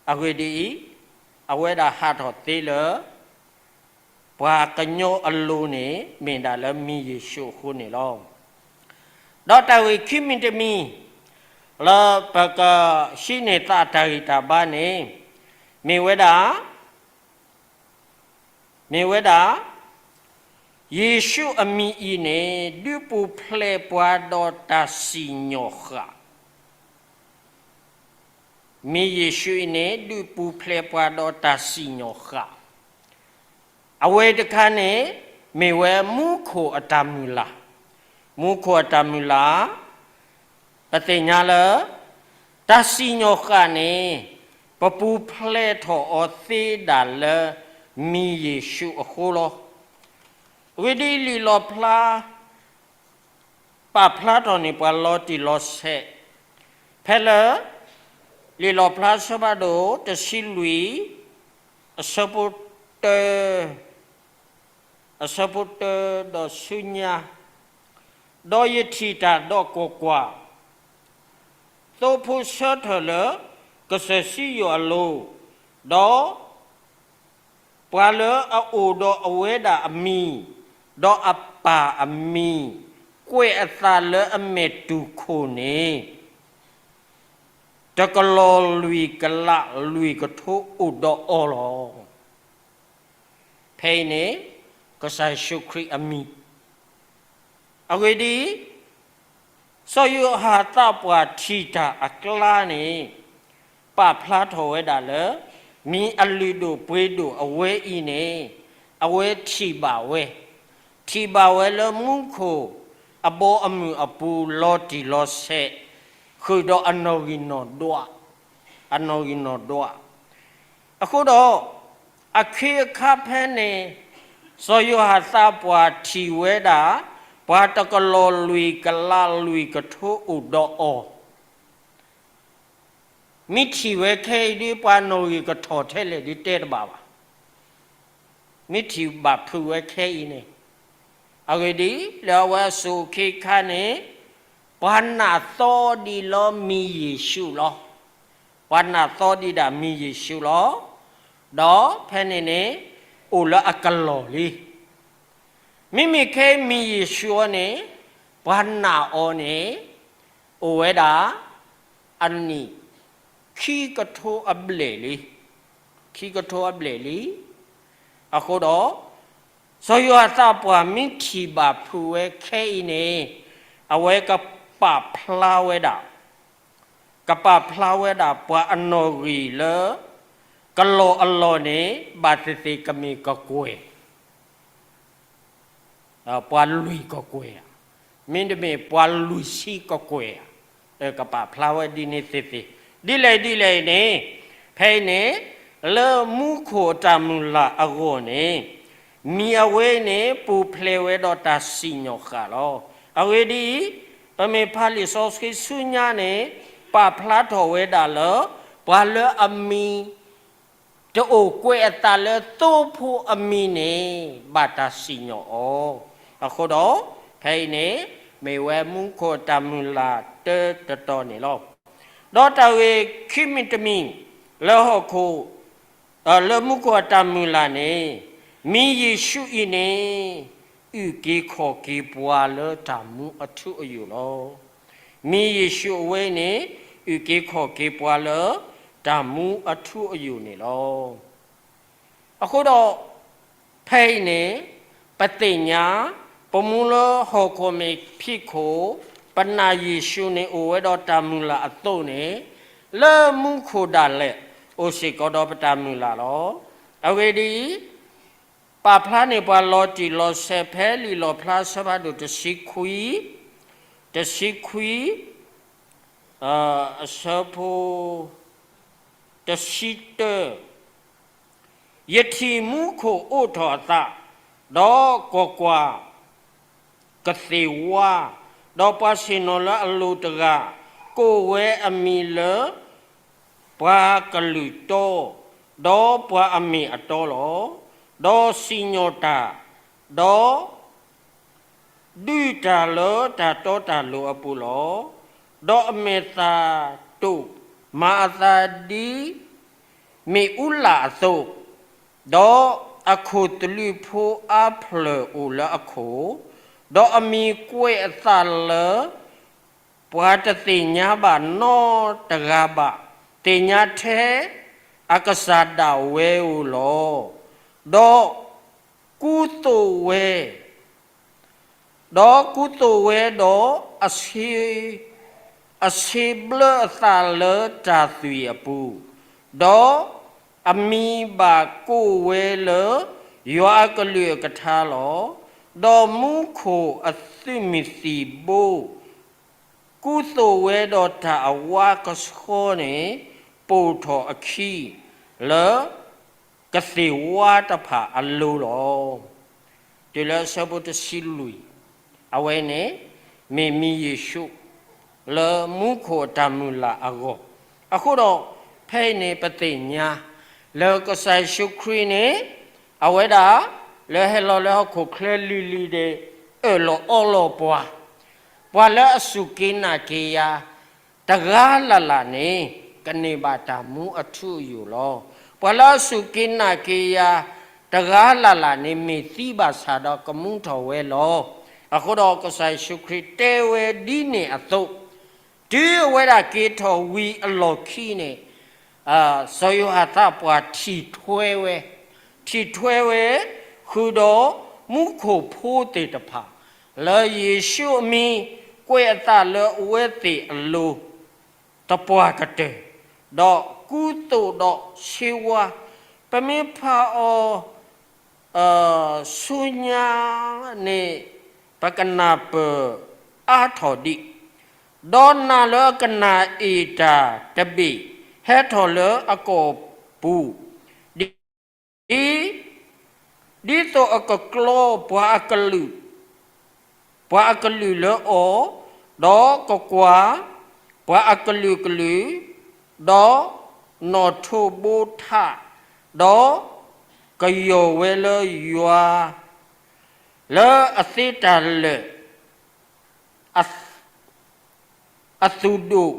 အဂ့ၢ်ဒ်အံၤ, အဝဲဒၣ်ဟးထီၣ်သ့လၢ ပှၤကညီအလိၤန့ၣ် မ့ၢ်ဒၣ်လၢမံၤယ့ၣ်ၡူးအဃိန့ၣ်လီၤ. ဒီးတၢ်ဂ့ၢ်ခံမံၤတမံၤ လၢပကဟံးန့ၢ်သးတၢ်ဂံၢ်တၢ်ဘါန့ၣ် မ့ၢ်ဝဲဒၣ် မ့ၢ်ဝဲဒၣ် ယ့ၣ်ၡူးအမံၤအံၤန့ၣ် ဒုးပူၤဖျဲးပှၤဒီးတၢ်စံၣ်ညီၣ်ဃာ်. မံၤယ့ၣ်ၡူးအံၤန့ၣ် ဒုးပူၤဖျဲးပှၤဒီးတၢ်စံၣ်ညီၣ်ဃာ်. အဝဲတခါန့ၣ် မ့ၢ်ဝဲမူခိၣ်အတၢ်မုၢ်လၢ်. မူခိၣ်အတၢ်မုၢ်လၢ် ပသ့ၣ်ညါလၢ တၢ်စံၣ်ညီၣ်ဃာ်န့ၣ် ပပူၤဖျဲးထီၣ်အီၤသ့ဒၣ်လၢ မံၤယ့ၣ်ၡူးအဃိလီၤ. အဂ့ၢ်ဒ်အံၤ လံာ်လီၣ်ဖျါ ပာ်ဖျါထီၣ်န့ၢ်ပှၤလီၤတံၢ်လီၤဆဲး ဖဲလၢ လံာ်လီၣ်ဖျါအဆၢဖးဒိၣ်တဆံလွံၢ်, အဆၢဖိတၢ, အဆၢဖိတၢဒီးဆူညါ, ဒီးယထံၣ်တၢ်ဒီးကွၢ်ကွၢ်, သိဖိဆၢထၢၣ်လၢကစၢၢ်စံယိၣ်အလိၤ, ဒီး ပှၤလၢအအိၣ်ဒီးအဝဲဒၣ်အမံၤ, ဒီးအပၢ်အမံၤ, ကွဲးအသးလၢအမဲာ်တူၢ်ခိၣ်န့ၣ်, တကလီၢ်လွံၢ်ကလးလွံၢ်ကထိအိၣ်ဒီးအီၤလီၤ. ဖဲအံၤန့ၣ် ကစၢ်ယ့ၣ်ၡူးခရံာ်အမံၤ အဂ့ၢ်ဒ်အံၤ, စီၤယိၤဟၣ်သးပှၢ်ထံၣ်တၢ်အကျါန့ၣ် ပာ်ဖျါထီၣ်ဝဲဒၣ်လၢ မံၤအလုၢ်ဒိၣ်ပှ့ၤဒိၣ်အဝဲအံၤန့ၣ် အဝဲထံၣ်ဘၣ်ဝဲ, ထံၣ်ဘၣ်ဝဲလၢမူခိၣ်အဘီအမုၢ်အပူၤလီၤတံၢ်လီၤဆဲး ဃုာ်ဒီးအနီၣ်ဂံၢ်နီၣ်ဒွး, အနီၣ်ဂံၢ်နီၣ်ဒွး အဃိဒီး အခ့အခါဖဲန့ၣ် စီၤယိၤဟၣ်သးပှၢ်ထံၣ်ဝဲဒၣ် ပှၤတကလီၢ်လွံၢ်ကလးလွံၢ်ကထိအိၣ်ဒီးအီၤ, မ့ၢ်ထံၣ်ဝဲခဲအံၤဒ်ပှၤနီၣ်ဂံၢ်ကထီၣ်ထဲလဲၣ်ဒ်တဲတဘၣ်ဘၣ်, မ့ၢ်ထံၣ်ဘၣ်ဖုးဝဲခဲအံၤန့ၣ်, အဂ့ၢ်ဒ်အံၤ လၢအဝဲအစိၤအခ့အခါန့ၣ် ပှၤနာ်သီဒံးလၢမံၤယ့ၣ်ၡူးလီၤ. ပှၤနာ်သီဒံးဒၣ်မံၤယ့ၣ်ၡူးလီၤ. ဒီးဖဲန့ၣ်န့ၣ် အိၣ်လၢအကလီၢ်လံ. မ့မ့ၢ်ခဲအံၤမံၤယ့ၣ်ၡူးအံၤန့ၣ် ပှၤနာ်အီၤန့ၣ် အိၣ်ဝဲဒၣ် အနံၣ် ခံကထိအဘျဲၣ်လံ, ခံကထိအဘျဲၣ်လံ. အဃိဒီး စီၤယိၤဟၣ်သးပှၢ်မ့ၢ်ထံၣ်ဘၣ်ဖုးဝဲခဲအံၤန့ၣ် အဝဲကပာ်ဖျါဝဲဒၣ် ကပာ်ဖျါဝဲဒၣ်ပှၤအနီၣ်ဂံၢ်လၢ ကလီၢ်အလီၢ်န့ၣ် ဘၣ်သ့ၣ်သ့ၣ်ကမ့ၢ်ကကွဲၢ် ပှၤလွံၢ်ကကွဲၢ်ဧါ, မ့တမ့ၢ်ပှၤလွံၢ်ဆံကကွဲၢ်ဧါ, ကပာ်ဖျါဝဲဒ်န့ၣ်သ့ၣ်သ့ၣ်, ဒ်လဲၣ်ဒ်လဲၣ်န့ၣ်, ဖဲအံၤန့ၣ် လၢမူခိၣ်အတၢ်မုၢ်လၢ်အဂီၢ်န့ၣ်, မံၤအဝဲအံၤန့ၣ် ပူၤဖျဲးဝဲဒီးတၢ်စံၣ်ညီၣ်ဃာ်လီၤ. အဂ့ၢ်ဒ်အံၤ, ပမ့ၢ်ဖးလံာ်စီဆှံဆူညါန့ၣ် ပာ်ဖျါထီၣ်ဝဲဒၣ်လၢ ပှၤလၢအမံၤ တအိၣ်ကွဲးအသးလၢသိဖိအမံၤန့ၣ် ဘၣ်တၢ်စံၣ်ညီၣ်အီၤ. အဃိဒီး ဖဲအံၤန့ၣ် မ့ၢ်ဝဲမူခိၣ်အတၢ်မုၢ်လၢ်တၢတတီၤန့ၣ်လီၤ. ဒီးတၢ်ဂ့ၢ်ခံမံၤတမံၤ လၢဟီၣ်ခိၣ် လၢမူခိၣ်အတၢ်မုၢ်လၢ်န့ၣ်, မံၤယ့ၣ်ၡူးအံၤန့ၣ် အုၣ်က့ၤခီၣ်က့ၤပှၤလၢတၢ်မူအထူအယိာ်လီၤ. မံၤယ့ၣ်ၡူးအဝဲအံၤန့ၣ် အုၣ်က့ၤခီၣ်က့ၤပှၤလၢတၢ်မူအထူအယိာ်န့ၣ်လီၤ. အဃိဒီး ဖဲအံၤန့ၣ် ပသ့ၣ်ညါ ပမူလၢဟီၣ်ခိၣ်မ့ၢ်ဖံးခိၣ် ပနာ်ယ့ၣ်ၡူးန့ၣ်အိၣ်ဝဲဒီးတၢ်မုၢ်လၢ်အသိးန့ၣ်, လၢမူခိၣ်ဒၣ်လဲာ် အိၣ်စ့ၢ်ကီးဒီးပတၢ်မုၢ်လၢ်လီၤ. အဂ့ၢ်ဒ်အံၤ, ပာ်ဖျါန့ၢ်ပှၤလီၤတံၢ်လီၤဆဲးဖဲလံာ်လီၣ်ဖျါအဆၢဖးဒိၣ်တဆံခွံ, တဆံခွံ အဆၢဖိ တဆံတၢ, ယထံၣ်မူခိၣ်အိးထီၣ်အသး, ဒီးကွၢ်ကွၢ်, ကသ့ၣ်ဝါ, ဒီးပှၤဆ့ၣ်နီၤလၢအလိၤတဂၤ, ကိးဝဲအမံၤလၢ ပှၤကလုာ်တီ, ဒီးပှၤအမ့ၢ်အတီလီၤ. ဒီးစံၣ်ညီၣ်တၢ်, ဒီး ဒုးတၢ်လၢတၢ်တီတၢ်လိၤအပူၤလီၤ. ဒီးအမဲာ်သၣ်တိာ်, မၤအသးဒ် မ့ၣ်အူလၣ်အသိး, ဒီးအခိၣ်သလုးဖိအါဖျၢၣ်အိၣ်လၢအခိၣ်, ဒီးအမံၤကွဲးအသးလၢ ပှၤတသ့ၣ်ညါဘၣ်နီတဂၤဘၣ်, သ့ၣ်ညါထဲအကစၢ်ဒၣ်ဝဲဧိၤလီၤ. ဒီး ကူသိးဝဲ, ဒီးကူသိးဝဲဒီး အဆ့, အဆ့ဘျၢအသးလၢတၢ်သွံၣ်အပူၤ, ဒီးအမံၤဘၣ်ကိးဝဲလၢ ယွၤအကလုၢ်အကထါလီၤ. ဒီးမူခိၣ်အသုးမုၢ်သံၣ်ဘိ ကူသိးဝဲဒီးတၢ်အဝါကဆှီန့ၣ် ပိာ်ထီၣ်အခံ လၢ ကသ့ၣ်ဝါတဖၣ်အလိၤလီၤ. တုၤလၢအဆၢဖိတဆံလွံၢ်, အဝဲန့ၣ် မ့ၢ်မံၤယ့ၣ်ၡူး လၢမူခိၣ်အတၢ်မုၢ်လၢ်အဂီၢ်, အဃိဒီး ဖဲအံၤန့ၣ် ပသ့ၣ်ညါ လၢကစၢ်ယ့ၣ်ၡူးခရံာ်န့ၣ် အဝဲဒၣ် လၢဟဲလီၤလၢဟီၣ်ခိၣ်ချၢလံၤလံၤန့ၣ် အၢၣ်လီၤအီလီၤပှၤ, ပှၤလၢအစူၢ်က့ၤနာ်က့ၤယၤ တဂၤလၢ်လၢ်န့ၣ် ကန့ၢ်ဘၣ်တၢ်မူအထူအယိာ်လီၤ. ပှၤလၢအစူၢ်က့ၤနာ်က့ၤယၤ တဂၤလၢ်လၢ်န့ၣ် မ့ၢ်သံဘၣ်ဆၣ်ဒီးကမူထီၣ်ဝဲလီၤ. အဃိဒီးကစၢ်ယ့ၣ်ၡူးခရံာ်တဲဝဲဒ်န့ၣ်အသိး တုၤအဝဲဒၣ်က့ၤထီၣ်ဝံၤအလီၢ်ခံန့ၣ် စီၤယိၤဟၣ်သးပှၢ်ထံၣ်ထွဲဝဲ, ထံၣ်ထွဲဝဲ ဃုာ်ဒီးမူခိၣ်ဖိသ့ၣ်တဖၣ် လၢယ့ၣ်ၡူးအမံၤ ကွဲးအသးလၢအဝဲသ့ၣ်အလိၤ သပှၢ်ကတၢၢ်, ဒီးကူသိးဒီးဆ့ဝါ, ပမ့ၢ်ဖးအီၤ ဆူညါန့ၣ် ပကနၢ်ပၢၢ်အါထီၣ်ဒံး, ဒီးနာ်လၢအကနၣ်အ့ၣ်တၢ်တဘ့ၣ် ဟဲထီၣ်လၢအကိာ်ပူၤ, ဒ် ဒ်သိးအကကျီပှၤအကလုာ်, ပှၤအကလုာ်လၢအီၤ, ဒီးကကွၢ်ပှၤအကလုာ်ကလုာ်, ဒီးနီၣ်ထိးဘိထး, ဒီးကယီၢ်ဝဲလၢယွၤ လၢအသ့တၢ်လၢာ် အ အသူၣ်ဒိၣ်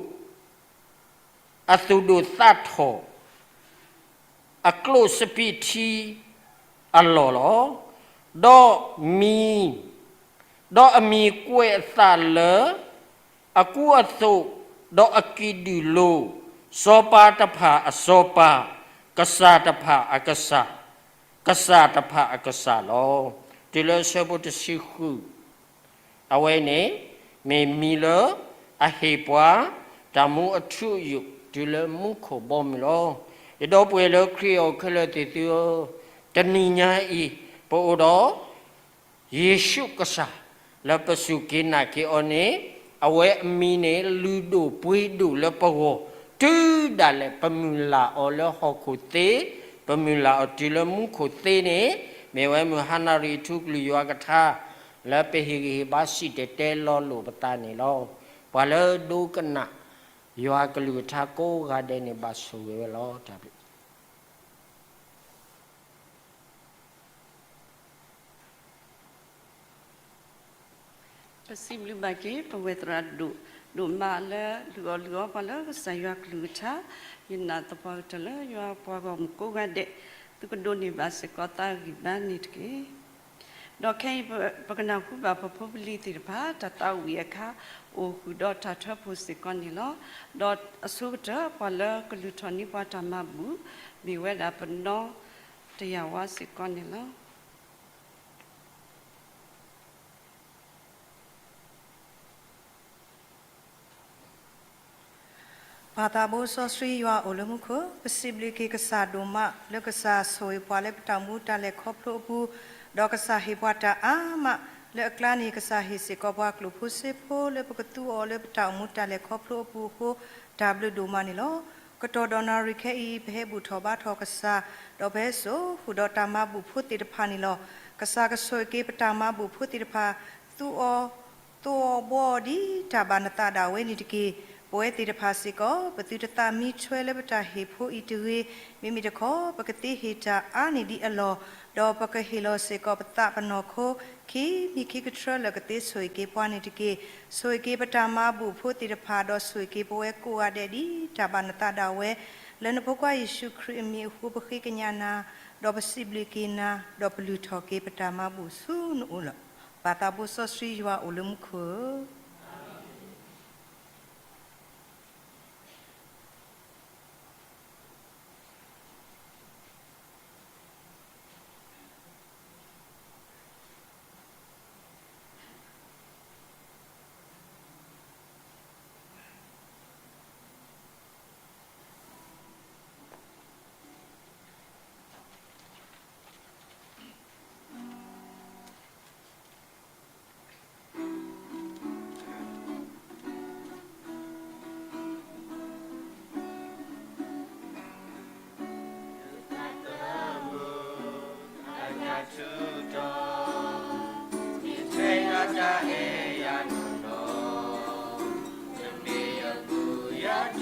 အသူၣ်ဒိၣ်သးထီၣ် အကျိၣ်စပံးထံအလီၢ်လီၤ. ဒီးမံၤ ဒီးအမံၤကွဲးအသးလၢ အကူအသိး ဒီးအကံၣ်ဒုၣ်လိၤ, စီၤပၤတဖၣ်အစီၤပၤ, ကစၢ်တဖၣ်အကစၢ်, ကစၢ်တဖၣ်အကစၢ်လီၤ. တုၤလၢဆၢဖိတဆံဃု အဝဲန့ၣ် မ့ၢ်မံၤလၢအဟ့ၣ်ပှၤ တၢ်မူအထူအယိာ် တုၤလၢမူခိၣ်ဘီမုၢ်လီၤ. ယဒီပုၢ်ဝဲၢ်လၢခရံာ်အအိၣ်ခဲလၢာ်သ့ၣ်သုဧၢ, တနံၤညါအံၤ ပအိၣ်ဒီး ယ့ၣ်ၡူးကစၢ် လၢပစူၢ်က့ၤနာ်က့ၤအီၤန့ၣ် အဝဲအမံၤန့ၣ် လုၢ်ဒိၣ်ပှ့ၤဒိၣ်လၢပဂီၢ် တုၤဒၣ်လဲာ်ပမုၢ်လၢ်အီၤလၢဟီၣ်ခိၣ်သ့, ပမုၢ်လၢ်အီၤတုၤလၢမူခိၣ်သ့န့ၣ် မ့ၢ်ဝဲမုၢ်ဟါနၣ်ရံၣ်ထူကလုၢ်ယွၤကထါ လၢပဟ့ၣ်ဂံၢ်ဟ့ၣ်ဘါစံၣ်တဲၤတဲလီၤလိာ်ပသးန့ၣ်လီၤ. ပှၤလၢဒိကနၣ် ယွၤကလုၢ်ကထါကိးဂၤဒဲးန့ၣ် ဘၣ်ဆိၣ်ဂ့ၤဝဲလီၤ. တၢ်ဘျုး ပစံးဘျုးဘၣ်က့ၤ ပဝဲသရၣ်ဒိၣ်ဒိၣ်မးလၢ လုၢ်အီၣ်လုၢ်အီပှၤလၢကစၢ်ယွၤကလုၢ်ကထါ, ယနာ်သပှၢ်ကတၢၢ်လၢယွၤပှၤဂီၢ်မုၢ်ကိးဂၤဒဲး သုကဒိးန့ၢ်ဘၣ်စ့ၢ်ကီးသးဂံၢ်ဘါန့ၣ်တက့ၢ်. ဒီးခဲအံၤ ပကနၢ်ဟူဘၣ်ပဖိပလံၤသ့ၣ်တဖၣ် တၢ်သးဝံၣ်အခါ အိၣ်ဃုာ်ဒီးတၢ်ထၢဖှိၣ်စ့ၢ်ကီးန့ၣ်လီၤ. ဒီးအဆိကတၢၢ် ပှၤလၢကလုၢ်ထီၣ်န့ၢ်ပှၤတၢ်မၤဘူၣ် မ့ၢ်ဝဲဒၣ်ပနီၢ်တယၢ်ဝါစ့ၢ်ကီးန့ၣ်လီၤ. ပၢ်သးဘိစီဆှံယွၤအိၣ်လၢမူခိၣ်, ပစံးဘျုးက့ၤကစၢ်ဒိၣ်မး လၢကစၢ်ဆိၣ်ဂ့ၤပှၤလၢပတၢ်အိၣ်မူတၢ်လဲၤခီဖျိအပူၤ, ဒီးကစၢ်ဟ့ၣ်ပှၤတၢ်အါမး လၢအကျါန့ၣ် ကစၢ်ဟ့ၣ်စ့ၢ်ကီးပှၤကျိာ်ဖိစ့ဖိလၢပကသူအီၤလၢပတၢ်အိၣ်မူတၢ်လဲၤခီဖျိအပူၤအဃိ တၢ်ဘျုးဒိၣ်မးန့ၣ်လီၤ. ကတီၢ်ဒီးနၣ်ရံၣ်ခဲအံၤ ပဟဲဘူၣ်ထီၣ်ဘါထီၣ်ကစၢ်, ဒီးပဟဲစိာ်ဃုာ်ဒီးတၢ်မၤဘူၣ်ဖိသ့ၣ်တဖၣ်န့ၣ်လီၤ. ကစၢ်ကဆိၣ်ဂ့ၤက့ၤပတၢ်မၤဘူၣ်ဖိသ့ၣ်တဖၣ်, သူအီၤ သူအီၤဘှီအီၤဒ်တၢ်ဘၣ်နသးဒၣ်ဝဲန့ၣ်တက့ၢ်. ပဝဲသ့ၣ်တဖၣ်စ့ၢ်ကီး ပသုတသးမံထွဲလၢပတၢ်ဟ့ၣ်ဖိအံၤတဂ့ၤ, မ့မ့ၢ်တခီ ပကသ့ဟ့ၣ်တၢ်အါန့ၢ်ဒံးအလီၢ်, ဒီးပကဟ့ၣ်လီၤစ့ၢ်ကီးပသးပနီၢ်ခိ ခံမံၤခံကထြၢလၢကသ့ဆိၣ်ဂ့ၤက့ၤပှၤန့ၣ်တက့ၢ်. ဆိၣ်ဂ့ၤက့ၤပတၢ်မၤဘူၣ်ဖိသ့ၣ်တဖၣ်, ဒီးဆိၣ်ဂ့ၤက့ၤပဝဲကိးဂၤဒဲးဒ်တၢ်ဘၣ်နသးဒၣ်ဝဲ, လၢနဖိခွါယ့ၣ်ၡူးခရံာ်အမံၤအဃိ ပဃ့ကညးနၤ, ဒီးပစံးဘျုးက့ၤနၤ, ဒီးပလုၢ်ထီၣ်က့ၤပတၢ်မၤဘူၣ်ဆူနအိၣ်လီၤ. ပၢ်သးဘိစီဆှံယွၤအိၣ်လၢမူခိၣ်ဧ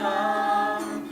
ၢ.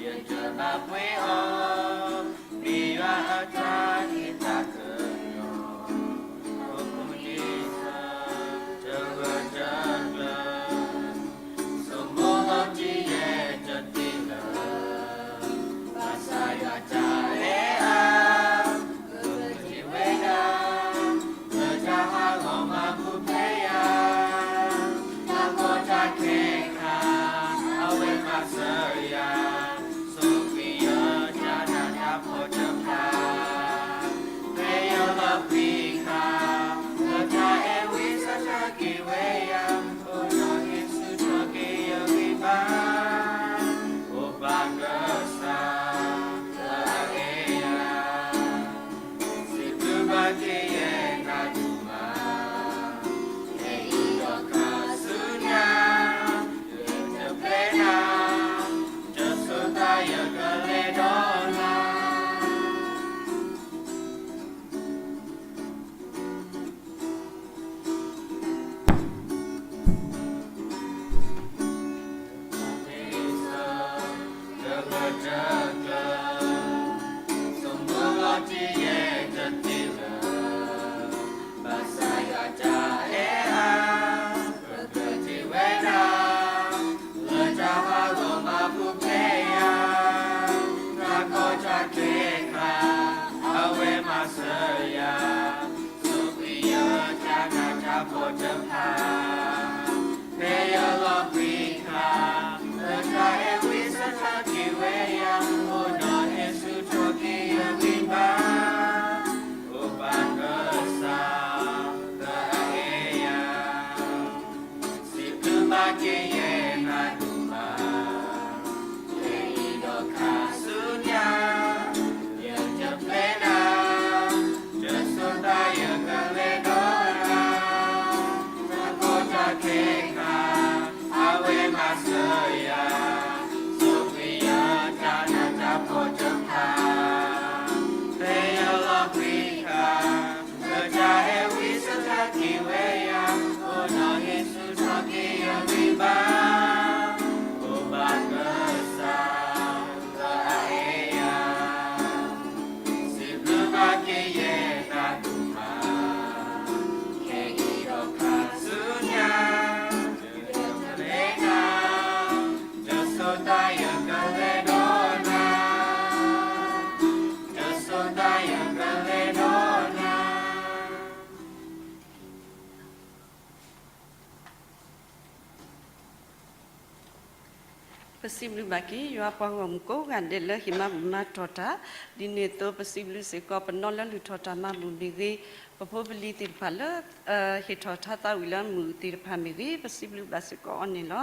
ပစံးဘျုးဘၣ်က့ၤ ယွၤပှၤဂီၢ်မုၢ်ကိးဂၤဒဲးလၢဟ့ၣ်မၤဘူၣ်မၤတီၢ်တၢ်, ဒ်န့ၣ်အသိး ပစံးဘျုးစ့ၢ်ကီး ပနီၢ်လၢလုၢ်ထီၣ်တၢ်မၤဘူၣ်မ့ၢ်ဂ့ၤ, ပဖိပလံၤသ့ၣ်တဖၣ်လၢ ဟ့ၣ်ထီၣ်ထါသးဝံၣ်လၢမုၢ်သ့ၣ်တဖၣ်မ့ၢ်ဂ့ၤ, ပစံးဘျုးဘၣ်စ့ၢ်ကီးအီၤန့ၣ်လီၤ.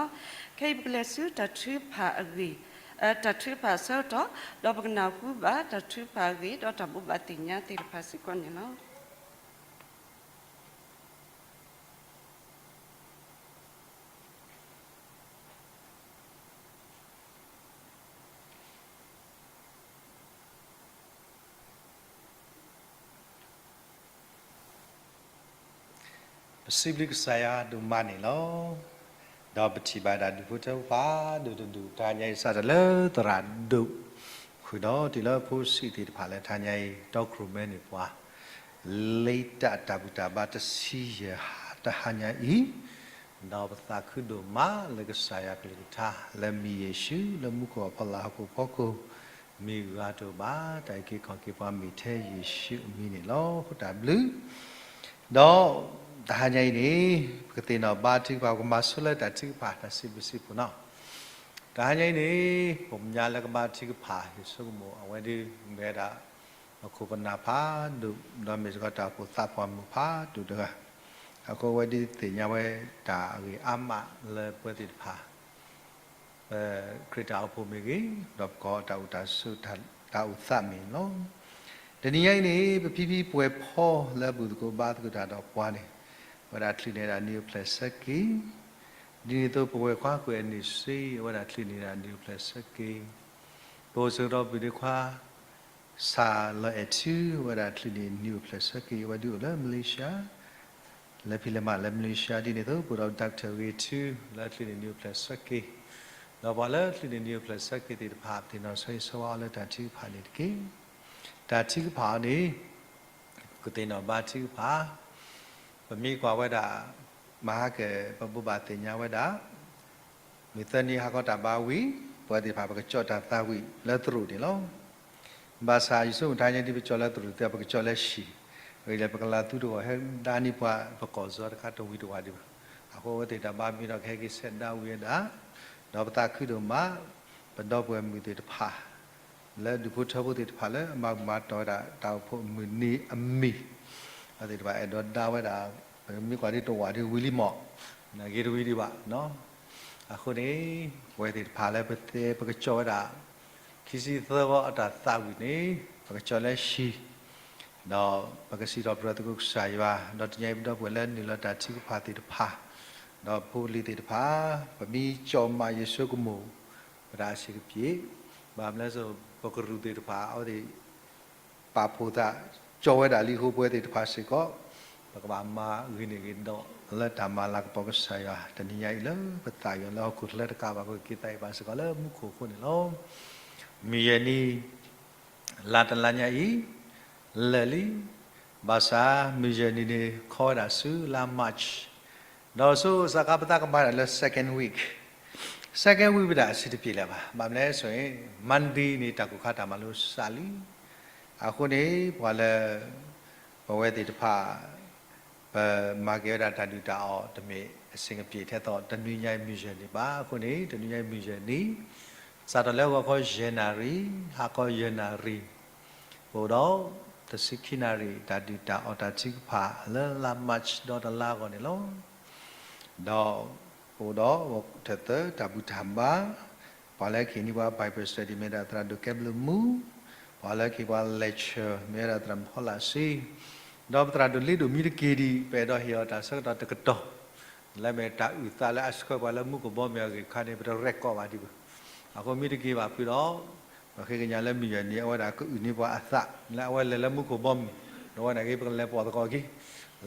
ခဲအံၤပကလဲၤဆူတၢ်ထုကဖၣ်အဂ့ၢ်, တၢ်ထုကဖၣ်အဆၢကတီၢ်, ဒီးပကနၢ်ဟူဘၣ်တၢ်ထုကဖၣ်အဂ့ၢ် ဒီးတၢ်ဘိးဘၣ်သ့ၣ်ညါသ့ၣ်တဖၣ်စ့ၢ်ကီးန့ၣ်လီၤ. ပစံးဘျုးကစၢ်ယွၤဒိၣ်မးန့ၣ်လီၤ. ဒီးပထံၣ်ဘၣ်ဒၣ်ဒူၣ်ဖိထၢဖိဖးဒိၣ်တဒူၣ် တဟါညါအံၤ စးထီၣ်လၢသရၣ်ဒိၣ် ဃုာ်ဒီးတုၤလၢဖိဆံးသ့ၣ်တဖၣ်လၢတဟါညါအံၤ တီခိၣ်ရိၣ်မဲန့ၢ်ပှၤ လံာ်တၢ်ဘူၣ်တၢ်ဘါတဆံယဲၢ်ဟါတဟါညါအံၤ, ဒီးပသးခုဒိၣ်မးလၢကစၢ်ယွၤကလုၢ်ကထါ လၢမံၤယ့ၣ်ၡူး လၢမူခိၣ်အဖီလာ်ဟီၣ်ခိၣ်ဖီခိၣ် မ့ၢ်ဂၤတအိၣ်ဘၣ်, တၢ်အုၣ်က့ၤခီၣ်က့ၤပှၤမ့ၢ်ထဲယ့ၣ်ၡူးအမံၤန့ၣ်လီၤ. ဃိတၢ်ဘျုး ဒီးတဟါညါအံၤန့ၣ် ပကသ့ၣ်နီၣ်ဘါထုကဖၣ် ပကမၤဆိလၢတၢ်ထုကဖၣ် တၢ်စံးဘျုးစံးဖှိၣ်နီၤ. တဟါညါအံၤန့ၣ် ပမဲာ်ညါလၢကဘါထုကဖၣ် ယဆိကမိၣ် အဝဲဒၣ် မ့ၢ်ဝဲဒၣ် ပခိၣ်ပနၢ်ဖးဒိၣ် ဒီးမ့ၢ်စ့ၢ်ကီးတၢ်အိၣ်ဖှိၣ်သးပှၢ်မုၣ်ဖးဒိၣ်တဂၤ, အဃိအဝဲဒၣ်သ့ၣ်ညါဝဲတၢ်အဂ့ၢ်အါမးလၢပဝဲသ့ၣ်တဖၣ် ပခရံာ်တၢ်အိၣ်ဖှိၣ်မ့ၢ်ဂ့ၤ, ဒီးပကီၢ်တၢ်အိၣ်တၢ်ဆိး တၢ်အိၣ်သးမ့ၢ်ဂ့ၤလီၤ. တနံၤညါအံၤန့ၣ် ပဖံဖံပှဲၤဖီလၢအဘူၣ်သကိးဘါသကိးတၢ်ဒီးပှၤန့ၣ် အဝဲဒၣ်ချုးန့ၢ်ဒၣ်နံၣ်အိၣ်ဖျဲၣ်ဆၢက့ၤ, ဒ်န့ၣ်အသိးပဝဲၢ်ခွါကွဲးန့ၢ်စ့ အဝဲဒၣ်ချုးန့ၢ်ဒၣ်နံၣ်အိၣ်ဖျဲၣ်ဆၢက့ၤ, ပအိၣ်ဆၢကတီၢ်ပှၤဒ့ခွါ စးလီၤအဲၣ်ထူ အဝဲဒၣ်ချုးန့ၢ်နံၣ်အိၣ်ဖျဲၣ်ဆၢက့ၤ အဝဲဒၣ်အိၣ်လၢမလ့ၡါ လၢဖံးလဲၢ်မးလၢမလ့ၡါ ဒ်န့ၣ်အသိး ပအိၣ်ဒီး Doctor ဂ့ၤထူ လၢချုးန့ၢ်နံၣ်အိၣ်ဖျဲၣ်ဆၢက့ၤ, ဒီးပှၤလၢချုးန့ၢ်နံၣ်အိၣ်ဖျဲၣ်ဆၢက့ၤသ့ၣ်တဖၣ် သ့ၣ်နီၣ်ဆိၣ်ဂ့ၤဆိၣ်ဝါအီၤလၢတၢ်ထုကဖၣ်န့ၣ်တက့ၢ်. တၢ်ထုကဖၣ်အီၤန့ၣ် ပကသ့ၣ်နီၣ်ဘါထုကဖၣ်, ပမ့ၢ်ကွၢ်ဝဲဒၣ် မဟါက ပဘိးဘၣ်သ့ၣ်ညါဝဲဒၣ် မုၢ်သၢနံၤဟါခီတၢ်ဘါဝံၤ ပဝဲသ့ၣ်တဖၣ် ပကကၠီၣ်တၢ်သးဝံၣ်လၢသရိာ်န့ၣ်လီၤ. ဘၣ်ဆၣ်ယဆိကမိၣ်တဟါညါဒ်ပကၠီၣ်လၢသရိာ်သ့ ပကကၠီၣ်လၢဟံၣ်, အဂ့ၢ်ဒ်လဲၣ် ပကလၤသူတဂီၢ်ဟဲဒါန့ၢ်ပှၤ ပကီၢ်စၢၤတခါတဝံၤတဝးဒံးဘၣ်. အဃိအဝဲသ့ၣ်တၢ်ဘါမံၤဒီးကဟဲက့ၤဆဲးဒါဝံၤဝဲဒၣ်, ဒီးပသးခုဒိၣ်မး ပဒီပုၢ်ဝဲၢ်မုၣ်သ့ၣ်တဖၣ် လၢဒူၣ်ဖိထၢဖိသ့ၣ်တဖၣ်လၢအမၤဘူၣ်မၤတီၢ်ဝဲဒၣ်တၢ်အိၣ်ဖှိၣ်မုၢ်နံၤအမံၤ, အဝဲသ့ၣ်တဖၣ်အဲၣ်ဒိးဒါဝဲဒၣ်, ပမ့ၢ်ကွၢ်ဒ်တဝးဒ်ဝံၤလံမး, နဂ့ၤတဝံၤဒံးဘၣ်. အဃိန့ၣ် ပဝဲသ့ၣ်တဖၣ်လၢပတဲပကကၠီၣ်ဝဲဒၣ် ခံဆံသၢဂီၤအတၢ်သးဝံၣ်န့ၣ် ပကကၠီၣ်လၢဟံၣ်, ဒီးပကစံးထီၣ်ပတြၢၤသကိးကစၢ်ယွၤ, ဒီးတနံၤညါအံၤပဒီပုၢ်ဝဲၢ်လၢနုာ်လီၤတၢ်ထုကဖၣ်သ့ၣ်တဖၣ်, ဒီးဖိပလံၤသ့ၣ်တဖၣ်, ပမ့ၢ်ကၠီၣ်မးယ့ၣ်ၡူးကမိၣ်, ပတၢ်အဆံးကပ့ၤ, ဘၣ်မနုၤလဲၣ်, ပကရူၢ်သ့ၣ်တဖၣ် အဝဲသ့ၣ် ပာ်ဖှိၣ်သး, ကၠီၣ်ဝဲဒၣ်လံအဃိ ပဝဲသ့ၣ်တဖၣ်စ့ၢ်ကီး ပကဘၣ်မၤဂ့ၤန့ၢ်ဂ့ၤဒီး လၢတၢ်မၤလၤကပီၤကစၢ်ယွၤ တနံၤညါအံၤလၢပသးကညီၤလၢဟီၣ်ခိၣ်ချၢတကးဘၣ် ပကက့ၤသးအံၤဘၣ်စ့ၢ်ကီးလၢမူခိၣ်အဃိန့ၣ်လီၤ. မုၢ်ယဲၢ်နံၤ လါတလါညါအံၤ လၢာ်လံ, ဘၣ်ဆၣ်မုၢ်ယဲၢ်နံၤန့ၣ် ခီဝဲဒၣ်ဆူလါ March, ဒီးဆိစးခါပသးကမၤဒၣ်လၢ second week, second week ဝဲဒၣ်အဆံးတပ့ၤလၢၤဘၣ်. ဘၣ်မနုၤလဲၣ်ဆိုရင် Monday န့ၣ် တၢ်ကိၢ်ခါတၢ်မၤလိစးလံ. အဃိန့ၣ် ပှၤလၢ ပဝဲသ့ၣ်တဖၣ် ပမၤက့ၤဝဲဒၣ်တၢ်ဒုၣ်တၢ်အီၣ်တမ့ၢ်အဆ့ၣ်ကပ့ၤထဲသိး တနွံညါအံၤမုၢ်ယဲၢ်နံၤဘၣ်. အဃိန့ၣ် တနွံညါအံၤမုၢ်ယဲၢ်နံၤ စးထီၣ်လၢဂီၤခီယဲၢ်နၣ်ရံၣ် ဟါခီယဲၢ်နၣ်ရံၣ် ပအိၣ်ဒီး တဆံခံနၣ်ရံၣ် တၢ်ဒုၣ်တၢ်အီၣ်တၢ်ထုကဖၣ်လၢလါ March ဒီတလါအဂီၢ်န့ၣ်လီၤ. ဒီးပအိၣ်ဒီး ထၢၣ်သၢ တၢ်ဘူၣ်တၢ်ဘါ, ပှၤလၢကဟ့ၣ်န့ၢ်ပှၤ Bible study မ့ၢ်ဝဲဒၣ်သရၣ်ဒိၣ်ကဲဘျုးမူ, ပှၤလၢကဟ့ၣ်ပှၤ lecture မ့ၢ်ဝဲဒၣ်သရၣ်မုၣ်ဖီလာ်စ့, ဒီးပသရၣ်ဒိၣ်လ့ဒိၣ်မံတက့ၢ်ဒံး ပအဲၣ်ဒိးဟ့ၣ်အီၤတၢ်ဆၢကတီၢ်တကတီၢ် လၢမ့ၢ်တၢ်အုၣ်သးလၢအဆှၢပှၤလၢမူခိၣ်ဘီမုၢ်အဂ့ၢ်တခါန့ၣ် ပတrecordဘၣ်ဒံးဘၣ်. အဃိမ့ၢ်တက့ၢ်ဘၣ်ဖုးဒီး ပဃ့ကညးလၢမုၢ်ယဲၢ်နံၤ အဝဲဒၣ်ကအုၣ်န့ၢ်ပှၤအသး လၢအဝဲလဲၤလၢမူခိၣ်ဘီမုၢ်, ဒီးဝဲန့ၣ်က့ ပကလဲၤပိာ်သကိးအခံ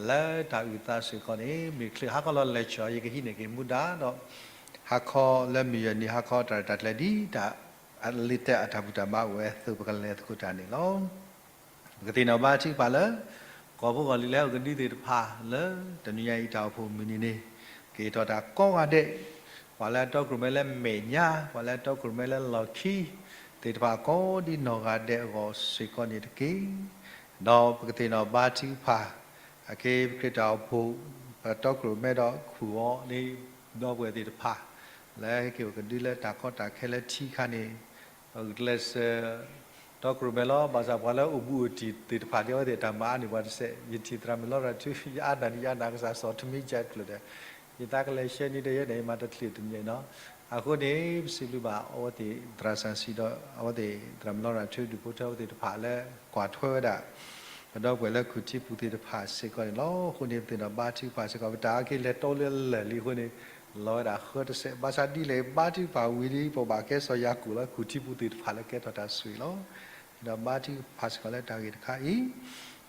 လၢတၢ်အုၣ်သးစ့ၢ်ကီးန့ၣ် မ့ၢ်ချ့ဟါခီလီၤ lecture ယကဟံးန့ၢ်က့ၤမူဒါဒီး ဟါခီလၢမုၢ်ယဲၢ်နံၤ ဟါခီတၢ်ရဲၣ်တၢ်ကျဲၤဒ်တၢ် အလ့တၢ်အတၢ်ဘူၣ်တၢ်ဘါအိၣ်ဝဲအသိး ပကလဲၤသကိးတၢ်န့ၣ်လီၤ. ပကသ့ၣ်နီၣ်ဘါထုကဖၣ်လၢ ကီၢ်ဖိကီၢ်လံၤလၢအအိၣ်ကဒုသ့ၣ်တဖၣ်လၢ တနွံညါအံၤတၢ်အိၣ်ဖှိၣ်မုၢ်နံၤန့ၣ် ကဟ့ၣ်ထီၣ်တၢ်ကိးဂၤဒဲး, ပှၤလၢအတီခိၣ်ရိၣ်မဲလၢမဲာ်ညါ, ပှၤလၢအတီခိၣ်ရိၣ်မဲလၢလီၢ်ခံ သ့ၣ်တဖၣ်ကိးဒ်နီၢ်ဂၤဒဲးအဂီၢ်စ့ၢ်ကီးန့ၣ်တက့ၢ်. ဒီးပကသ့ၣ်နီၣ်ဘါထုကဖၣ် အက့ပခရံာ်တၢ်အိၣ်ဖှိၣ် ပတီခိၣ်ရိၣ်မဲဒီးခူၣ်အီၤန့ၣ် ဒီပုၢ်ဝဲၢ်သ့ၣ်တဖၣ် လၢဟဲက့ၤအိၣ်ကဒုလၢတၢ်ကီတၢ်ခဲလၢထံခါန့ၣ်, ပကျဲးစၢးတီခိၣ်ရိၣ်မဲလီၤ. ဘၣ်ဆၣ်ပှၤလၢအိၣ်ဘူးအိၣ်တံၢ်သ့ၣ်တဖၣ်ဒ်အဝဲသ့ၣ်တၢ်မၤအါန့ၢ်ပှၤတစဲး, ယထံၣ်သရၣ်မုၣ်လီရၤထူ ယအါနၢ်န့ၣ် ယအါနၢ်ကစၢ်စီၤထမံကၠဲးကျၢၤဒီး ယသးကလဲၤရှဲန့ၣ်ဒီးယဲန့ၣ် ယမၤတချုးတန့ၢ်နီၤ. အဃိန့ၣ် ပစံးဘျုးဘၣ်အဝဲသ့ၣ်သရၣ်စီဆှံဒီး အဝဲသ့ၣ်သရၣ်မုၣ်လီရၤထူ ဒုးဖိထၢအဝဲသ့ၣ်တဖၣ်လၢကွၢ်ထွဲဝဲဒၣ် ပဒီပုၢ်ဝဲၢ်လၢခူၣ်ထံပူၤသ့ၣ်တဖၣ်စ့ၢ်ကီးန့ၣ်လီၤ. အဃိန့ၣ် ပသ့ၣ်နီၣ်ဘါထုကဖၣ်စ့ၢ်ကီး ပတၢ်အုၣ်က့ၤခီၣ်က့ၤလဲၤတီလၢလၢာ်လံအဃိန့ၣ် လီၤဝဲဒၣ်ဃၢတစဲး. ဘၣ်ဆၣ်ဒ်လဲၣ် ဘါထုကဖၣ်ဝံၤဒီး ပဘၣ်ကဲစီၤယၤကိာ်လၢခူၣ်ထံပူၤသ့ၣ်တဖၣ်လၢကဲထီၣ်တၢ်ဆိၣ်ဂ့ၤလီၤ. သ့ၣ်နီၣ်ဘါထုကဖၣ်စ့ၢ်ကီးလၢတၢ်ဂ့ၢ်တခါအံၤ,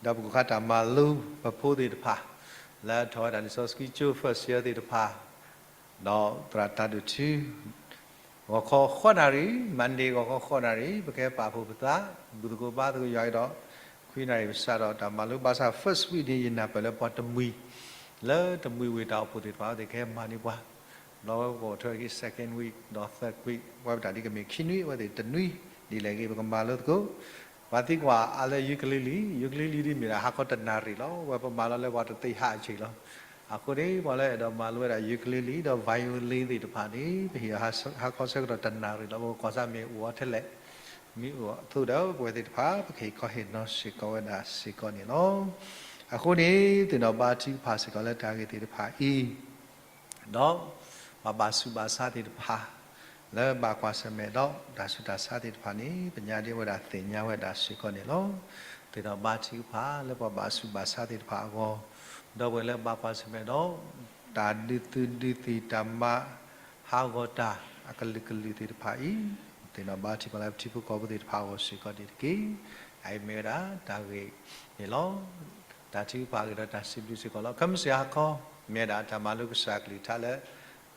ဒီးပကခါတၢ်မၤလိပဖိသ့ၣ်တဖၣ် လၢထီၣ်ဝဲဒၣ်လံာ်စီဆှံကၠိ first year သ့ၣ်တဖၣ် ဒီးသရၣ်တၢ်ဒိၣ်ထူ ဂီၤခီဃိးနၣ်ရံၣ်, Monday ဂီၤခီဃိးနၣ်ရံၣ် ပကဟဲပာ်ဖှိၣ်ပသး ဘူၣ်သကိးဘါသကိးယွၤအံၤဒီး ခွံနၣ်ရံၣ်ပစးဒီးတၢ်မၤလိ. ဘၣ်ဆၣ် first week န့ၣ် ယနၢ်ပၢၢ်လၢပှၤတမှံၤ လၢတမှံၤဝ့ၢ်တၢ်အိၣ်ဖှိၣ်သ့ၣ်တဖၣ် အဝဲသ့ၣ်ကဟဲမၤန့ၢ်ပှၤ, ဒီးဝဲပကအိၣ်ထွဲက့ၤ second week ဒီး third week ဝဲပတၢ်ဒ်ကမ့ၢ်ခံနွံ အဝဲသ့ၣ်တနွံ ဒ်လဲၣ်ဂ့ၤ ပကမၤလိသကိး ပှၤသံကွၢ်အါလၢ ukulele, ukulele ဒ်မ့ၢ်ဒၣ်ဟါခီတနၣ်ရံၣ်လီၤ. ဝဲပမၤလီၤလၢပှၤတသ့ၣ်ဟးအဆ့ၣ်လီၤ. အဃိန့ၣ် ပှၤလၢအဲၣ်ဒိးမၤလိဝဲဒၣ် ukulele ဒီး violin သ့ၣ်တဖၣ်န့ၣ် ပဟ့ၣ်အီၤဟါခီဆၢကတီၢ်တနၣ်ရံၣ်လီၤ. ပကွၢ်စ့ၢ်မ့ၢ်အိၣ်အီၤထဲလဲၣ်, မ့ၢ်အိၣ်အသိးဒီး ပဝဲသ့ၣ်တဖၣ် ပကဟ့ၣ်ခီဟ့ၣ်နီၤစ့ၢ်ကီးဝဲဒၣ်စ့ၢ်ကီးန့ၣ်လီၤ. အဃိန့ၣ် သ့ၣ်နီၣ်ဘါထုကဖၣ်စ့ၢ်ကီးလၢတၢ်ဂ့ၢ်သ့ၣ်တဖၣ်အံၤ ဒီးပှၤဘၣ်ဆူးဘၣ်ဆါသ့ၣ်တဖၣ် လၢဘၣ်ကွၢ်ဆၢၣ်မဲာ်ဒီးတၢ်ဆူးတၢ်ဆါသ့ၣ်တဖၣ်န့ၣ် ပညါဒ်ဝဲဒၣ်သ့ၣ်ညါဝဲဒၣ်စ့ၢ်ကီးန့ၣ်လီၤ. သ့ၣ်နီၣ်ဘါထုကဖၣ်လၢပှၤဘၣ်ဆူးဘၣ်ဆါသ့ၣ်တဖၣ်အဂီၢ်, ဒီပုၢ်ဝဲၢ်လၢဘၣ်ကွၢ်ဆၢၣ်မဲာ်ဒီး တၢ်ဒုးသုးဒုးသံၣ်တၢ်မၤဟးဂီၤတၢ်အကလုာ်ကလုာ်သ့ၣ်တဖၣ်အံၤ, သ့ၣ်နီၣ်ဘါထုကဖၣ်လၢပထံဖိကီၢ်ဖိသ့ၣ်တဖၣ်အဂီၢ်စ့ၢ်ကီးန့ၣ်တက့ၢ်. အအံၤမ့ၢ်ဝဲဒၣ်တၢ်ဂ့ၢ်န့ၣ်လီၤ. တၢ်ထုကဖၣ်အဂ့ၢ်ဒီးတၢ်စံးဘျုးစ့ၢ်ကီးလီၤ. ခဲမုၢ်ဆ့ၣ်ဟါခီ မ့ၢ်ဝဲဒၣ်တၢ်မၤလိကစၢ်အကလုၢ်ကထါလၢ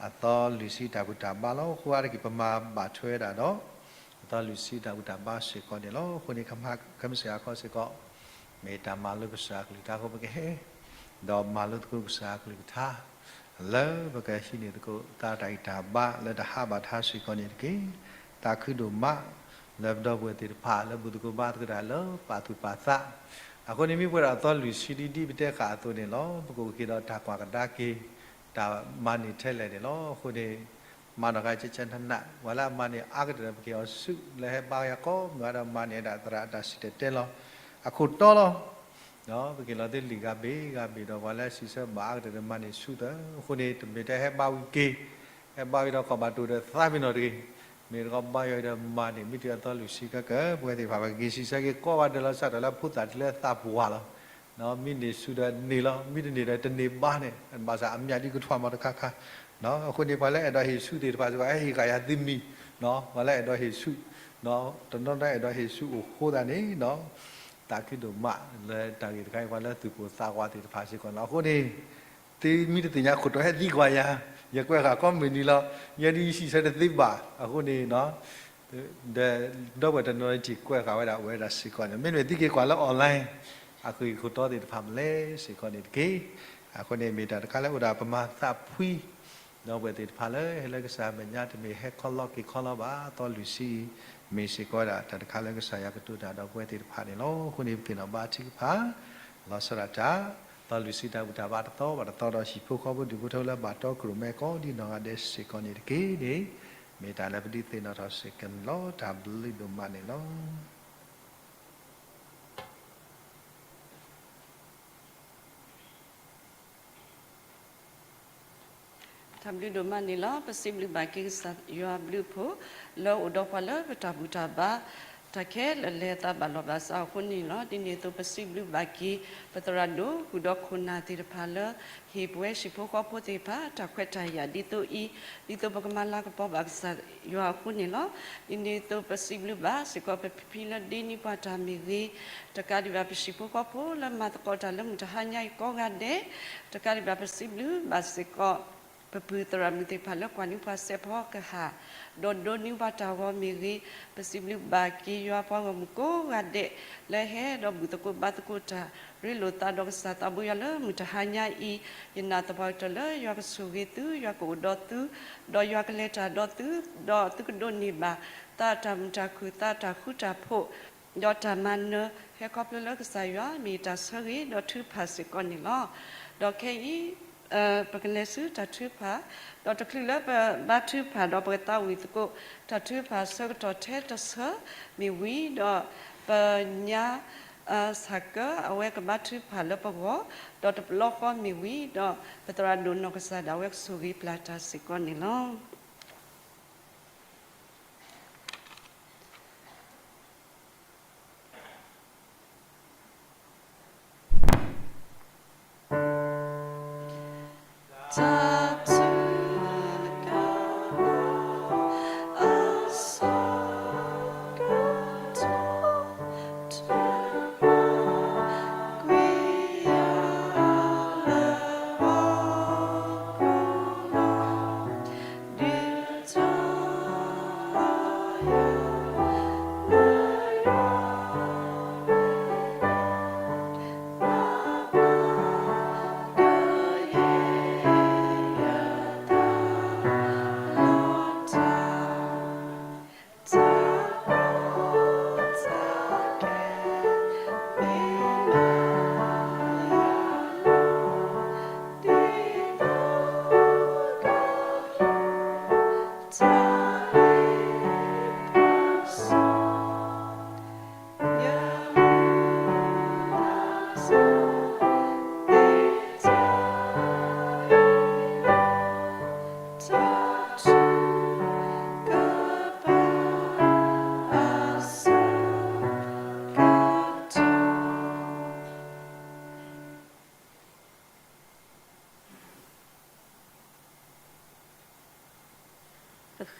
အသီလွံၢ်ဆံတၢ်ဘူၣ်တၢ်ဘါလီၤ. အဃိအါတက့ၢ် ပမၤဘၣ်ထွဲဝဲဒၣ်ဒီး အသီလွံၢ်ဆံတၢ်ဘူၣ်တၢ်ဘါစ့ၢ်ကီးန့ၣ်လီၤ. အဃိန့ၣ် ခဲမုၢ်ဆ့ၣ်ဟါခီစ့ၢ်ကီး မ့ၢ်တၢ်မၤလိကစၢ်အကလုၢ်ကထါအဃိ ပကဟဲ ဒီးမၤလိသကိးကစၢ်အကလုၢ်ကထါ လၢပကဟံးန့ၢ်သကိးသးတၢ်ဂံၢ်တၢ်ဘါလၢတဟးဘၣ်တဟါစ့ၢ်ကီးန့ၣ်တက့ၢ်. သးခုဒိၣ်မး လၢပဒီပုၢ်ဝဲၢ်သ့ၣ်တဖၣ်လၢဘူၣ်သကိးဘါသကိးတၢ်လၢပာ်သူၣ်ပာ်သး, အဃိန့ၣ် မ့ၢ်ပှဲၤဒီးအသီလွံၢ်ဆံဒ်ဒ်ပတဲဃာ်အသိးန့ၣ်လီၤ. ပကအိၣ်က့ၤဒီးတၢ်ကွၢ်ကဒါက့ၤ တၢ်မၤန့ၢ်ထဲလဲၣ်န့ၣ်လီၤ. အဃိန့ၣ် မၤနီၢ်ကါကဲကဲနးနး ပှၤလၢအမၤန့ၢ်အါကတၢၢ်ဒီး ပက့ၤအီၤဆူၣ်လၢဟဲဘါယၤကိးမုၢ်ဂၤဒီး မၤန့ၢ်ဝဲဒၣ်သရၣ်အတၢ်စံၣ်တဲၤတဲလီၤ အခိၣ်တီလီၤ. ပက့ၤလီၤသ့လံာ်ဂၤဘ့ၣ်ဂၤဘ့ၣ်ဒီး ပှၤလၢစံးဆၢမၤအါကတၢၢ်ဒီး မၤန့ၢ်ဆူၣ်သၢ. အဃိန့ၣ် တမ့ၢ်တဟဲဘါဝံၤက့ၤ ဟဲဘါဝံၤဒီးကီၢ်ဘၣ်တိၢ်ဒီးသးပ့ၤနီၣ်တဂ့ၤ. မ့ၢ်တကီဘါယွၤဒီးမၤန့ၢ် မ့ၢ်တုၤအသီလွံၢ်ဆံကကၢ ပဝဲသ့ၣ်တဖၣ် ပက့ၤစံးဆၢက့ၤကိးဂၤဒဲးလီၤ. စးထီၣ်လၢဖိသၣ်တုၤလၢသးပှၢ်လီၤ. မ့ၢ်န့ၢ်ဆူၣ်ဒီးန့ၢ်လီၤ, မ့ၢ်တန့ၢ်ဒီးတန့ၢ်ဘၣ်န့ၣ် ဘၣ်ဆၣ်အမျးဒ်ကထွါမၤတခါခါ. အဃိန့ၣ် ပှၤလၢအဲၣ်ဒိးဟ့ၣ်ဆူၣ်သ့ၣ်တဖၣ်စ့ၢ်ကီး ဟဲဟ့ၣ်ဃာ်ယၤသုမံၤ, ပှၤလၢအဲၣ်ဒိးဟ့ၣ်ဆူၣ်, တနီၤနီၤအဲၣ်ဒိးဟ့ၣ်ဆူၣ်အိၣ်ဃိသတးန့ၣ် သးခုဒိၣ်မးလၢတၢ်ဂ့ၢ်တခါအံၤ ပှၤလၢသုးပိာ်သးဝးသ့ၣ်တဖၣ်စ့ၢ်ကီးန့ၣ်လီၤ. အဃိန့ၣ် သုမ့ၢ်တသ့ၣ်ညါခိၣ်တီ ဟဲသံကွၢ်ယၤ, ယကွဲးဃာ်ကိးမုၢ်နံၤလီၤ. ယဲဒ်ယစံးဆၢတသ့ဘၣ်. အဃိန့ၣ် ဒီး ဒီပုၢ်ဝဲၢ်တနီၤနီၤ ယကွဲးဃာ်ဝဲဒၣ်ဝဲဒၣ်စ့ၢ်ကီးန့ၣ် မ့တမ့ၢ်သုက့ၤကွၢ်လၢ online အဃိ ခိၣ်တီသ့ၣ်တဖၣ်မနုၤလဲၣ်စ့ၢ်ကီးန့ၣ်တက့ၢ်. အဃိန့ၣ် မ့ၢ်တၢ်တခါလၢအိၣ်ဒၣ်ပမၤသးဖှံ ဒီပုၢ်ဝဲၢ်သ့ၣ်တဖၣ်လၢဟဲလၢကစၢ်မဲာ်ညါ တမ့ၢ်ဟဲခီလီၤက့ၤခီလီၤဘၣ်. အသီလွံၢ်ဆံအံၤ မ့ၢ်စ့ၢ်ကီးဝဲဒၣ်တၢ်တခါလၢကစၢ်ယွၤကတိၤတၢ်ဒီးပဝဲသ့ၣ်တဖၣ်န့ၣ်လီၤ. အဃိန့ၣ် ပသ့ၣ်နီၣ်ဘါထုကဖၣ် လီၤဆီဒၣ်တၢ် သီလွံၢ်ဆံတၢ်ဘူၣ်တၢ်ဘါတသီဘၣ်တသီဒီး ဟံၣ်ဖိဃီဖိဒူၣ်ဖိထၢလၢဘၣ်တီခိၣ်ရိၣ်မဲကိးဒ်နီၢ်ဂၤဒဲးစ့ၢ်ကီးန့ၣ်တက့ၢ်န့ၣ် မ့ၢ်တၢ်လၢပဒုးသ့ၣ်နီၣ်ထီၣ်စ့ၢ်ကီးန့ၣ်လီၤ. တၢ်ဘျုးဒိၣ်မးန့ၣ်လီၤ. တၢ်ဘျုးဒိၣ်မးန့ၣ်လီၤ. ပစံးဘျုးဘၣ်က့ၤကစၢ်ယွၤအဘျုးအဖှိၣ် လၢအိၣ်ဒီးပှၤလၢပတၢ်ဘူၣ်တၢ်ဘါ တၢ်ခဲလၢာ်လၢသးဘၣ်လီၤဘၣ်စးအဃိန့ၣ်လီၤ. ဒ်န့ၣ်အသိး ပစံးဘျုးဘၣ်က့ၤ ပသရၣ်ဒိၣ်ဃုာ်ဒီးခိၣ်နၢ်သ့ၣ်တဖၣ်လၢ ဟ့ၣ်ပဝဲဟံၣ်ဖိဃီဖိသ့ၣ်တဖၣ် တၢ်ခွဲးတၢ်ယာ်ဒ်သိးအံၤ, ဒ်သိးပကမၤလၤကပီၤဘၣ်ကစၢ်ယွၤအဃိန့ၣ်လီၤ. ဒ်န့ၣ်အသိး ပစံးဘျုးဘၣ်စ့ၢ်ကီး ပဖံလၢဒ့န့ၢ်ပှၤတၢ်မ့ၢ်ဂ့ၤ, တကးဒံးဘၣ် ပဟံၣ်ဖိဃီဖိလၢမၤသကိးတၢ်လၢမုၢ်တဟါညါအံၤကိးဂၤဒဲး, တကးဒံးဘၣ် ပစံးဘျုးဘၣ်စ့ၢ်ကီး ပပုၢ်သရၣ်မုၣ်သ့ၣ်တဖၣ်လၢကွၢ်န့ၢ်ပှၤစဲးဖီကဟၣ်, ဒီးဒိးန့ၢ်ပှၤတၢ်ဂီၤမ့ၢ်ဂ့ၤ, ပစံးဘျုးဘၣ်က့ၤယွၤပှၤဂီၢ်မုၢ်ကိးဂၤဒဲး လၢဟဲဒီးဘူၣ်သကိးဘါသကိးတၢ် ရ့လိာ်သးဒီးကစၢ်သးဘိယွၤလၢမုၢ်တဟါညါအံၤ, ယနာ်သပှၢ်ကတၢၢ်လၢယွၤကဆိၣ်ဂ့ၤသု, ယွၤကအိၣ်ဒီးသု, ဒီးယွၤကလဲၤတၢ်ဒီးသု, ဒီးသုကဒိးန့ၢ်ဘၣ် သးတၢ်မုာ်တၢ်ခုၣ် သးတၢ်ဃူတၢ်ဖိး, ဒီးတၢ်မၤနၢၤ ဟဲခီဖျိလၢကစၢ်ယွၤမ့ၢ်တၢ်ဆၢဂ့ၤဒီးထုကဖၣ်စ့ၢ်ကီးန့ၣ်လီၤ. ဒီးခဲအံၤ ပကလဲၤဆူတၢ်ထုကဖၣ်, ဒီးတချုးလၢပဘါထုကဖၣ်ဒီး ပကသးဝံၣ်သကိး တၢ်ထုကဖၣ်ဆၢကတီၢ်ထဲတဆၢမ့ၢ်ဝံၤဒီး ပညါဆၣ်ကၢအဝဲကဘါထုကဖၣ်လၢပဂီၢ်, ဒီးတဘျီဃီမ့ၢ်ဝံၤဒီး ပသရၣ်ဒိၣ်နီၢ်ကစၢ်ဒၣ်ဝဲကဆိၣ်ဂ့ၤပျၢ်တၢ်စ့ၢ်ကီးန့ၣ်လီၤ.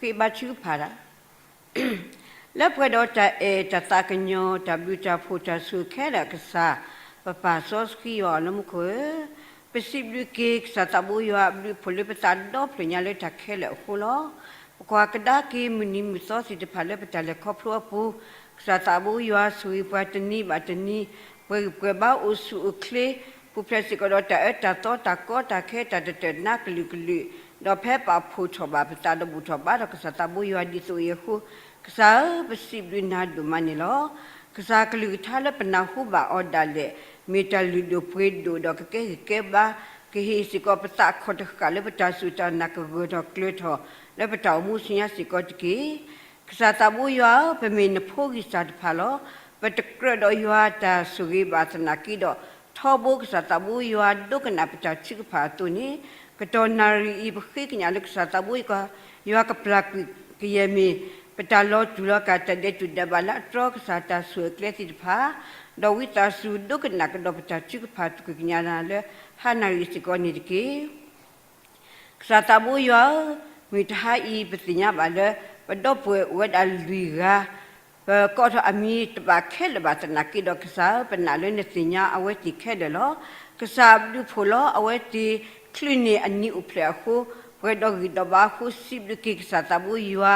ပဃ့ဘါထုကဖၣ်တၢ်, လၢပှဲၤဒီးတၢ်အဲၣ်တၢ်သးကညီၤ တၢ်ဘျုးတၢ်ဖှိၣ်တၢ်ဆိၣ်ဂ့ၤခဲလၢာ်အကစၢ်, ပပၢ်စီဆှံယွၤအလၢမူခိၣ်ဧၢ, ပစံးဘျုးက့ၤကစၢ်သးဘိယွၤအဘျုးအဖှိၣ်လၢပသးဒီဖျၢၣ်ညါလၢတၢ်ခဲလၢာ်အဃိလီၤ. ပကွၢ်ကဒါက့ၤမုၢ်နံၤမုၢ်သီသ့ၣ်တဖၣ်လၢပတၢ်လဲၤခီဖျိအပူၤ, ကစၢ်သးဘိယွၤဆိၣ်ဂ့ၤပှၤတနံၤဘၣ်တနံၤ, ပှဲၤဂံၢ်ပှဲၤဘါအိၣ်ဆူၣ်အိၣ်ချ့, ပူၤဖျဲးစ့ၢ်ကီးဒီးတၢ်အၢတၢ်သီတၢ်ကီတၢ်ခဲတၢ်တတၢာ်နါကလုာ်ကလုာ်, ဒီးဖဲပာ်ဖှိၣ်ထီၣ်ဘၣ်ပသးဒီးဘူၣ်ထီၣ်ဘါထီၣ်ကစၢ်သးဘိယွၤဒ်သိးအံၤအဃိ, ကစၢ်ဧၢ, ပစံးဘျုးနၤဒိၣ်မးန့ၣ်လီၤ. ကစၢ်ကလုၢ်ကထါလၢပနၢ်ဟူဘၣ်အီၤဒၣ်လဲာ်, မ့ၢ်တၢ်လုၢ်ဒိၣ်ပှ့ၤဒိၣ်ဒီးကကဲဂံၢ်ကဲဘါ, ကဟ့ၣ်စ့ၢ်ကီးပသးခီၣ်တဃၣ်လၢပတၢ်စူၢ်တၢ်နာ်ကဂၢၢ်ထီၣ်ကျၢၤထီၣ် လၢပတၢ်အိၣ်မူဆူညါစ့ၢ်ကီးတက့ၢ်. ကစၢ်သးဘိယွၤဧၢ, ပမ့ၢ်နဖိဂံၢ်စၢ်တဖၣ်လီၤ. ပတကြၢးဒီးယွၤတၢ်ဆိၣ်ဂ့ၤဘၣ်သနာ်က့ဒီး, ထီဘိကစၢ်သးဘိယွၤဒိကနၣ်ပတၢ်ထုကဖၣ်အသိးန့ၣ်, ကတီၢ်နၣ်ရံၣ်အံၤ ပဃ့ကညးလၢကစၢ်သးဘိယွၤ ယွၤကပျၢ်ကွံာ်ကယဲၢ်မ့ၢ် ပတၢ်လီၤတူၢ်လီၤကာ်တၢ်ဒဲးတူၢ်ဒဲးဘးလၢအတြီကစၢ်တၢ်ဆိၣ်အၢကျဲသ့ၣ်တဖၣ်, ဒီးဝံသးစူၤဒိကနၣ်ကဒီးပတၢ်ထုကဖၣ်တကလုာ်ကညးလၢဟါနၣ်ရံၣ်စ့ၢ်ကီးန့ၣ်တက့ၢ်. ကစၢ်သးဘိယွၤဧၢ, မုၢ်တဟါအံၤ ပသ့ၣ်ညါဘၣ်လၢ ပဒီပုၢ်ဝဲၢ်အိၣ်ဝဲဒၣ်လွံၢ်ဂၤ, ပကိးထီၣ်အမံၤတဘၣ်ခဲလၢာ်ဘၣ်သနာ်က့ဒီးကစၢ်ဧၢ, ပနာ်လၢနသ့ၣ်ညါအဝဲသ့ၣ်ခဲလၢာ်လီၤ. ကစၢ်ဘျုးဖှိၣ်လီၤအဝဲသ့ၣ်ချုးန့ၢ်အနံၤအိၣ်ဖျဲၣ်အဃိ, ပှဲၤဒီးဂံၢ်ဒီးဘါအဃိ စံးဘျုးက့ၤကစၢ်သးဘိယွၤ,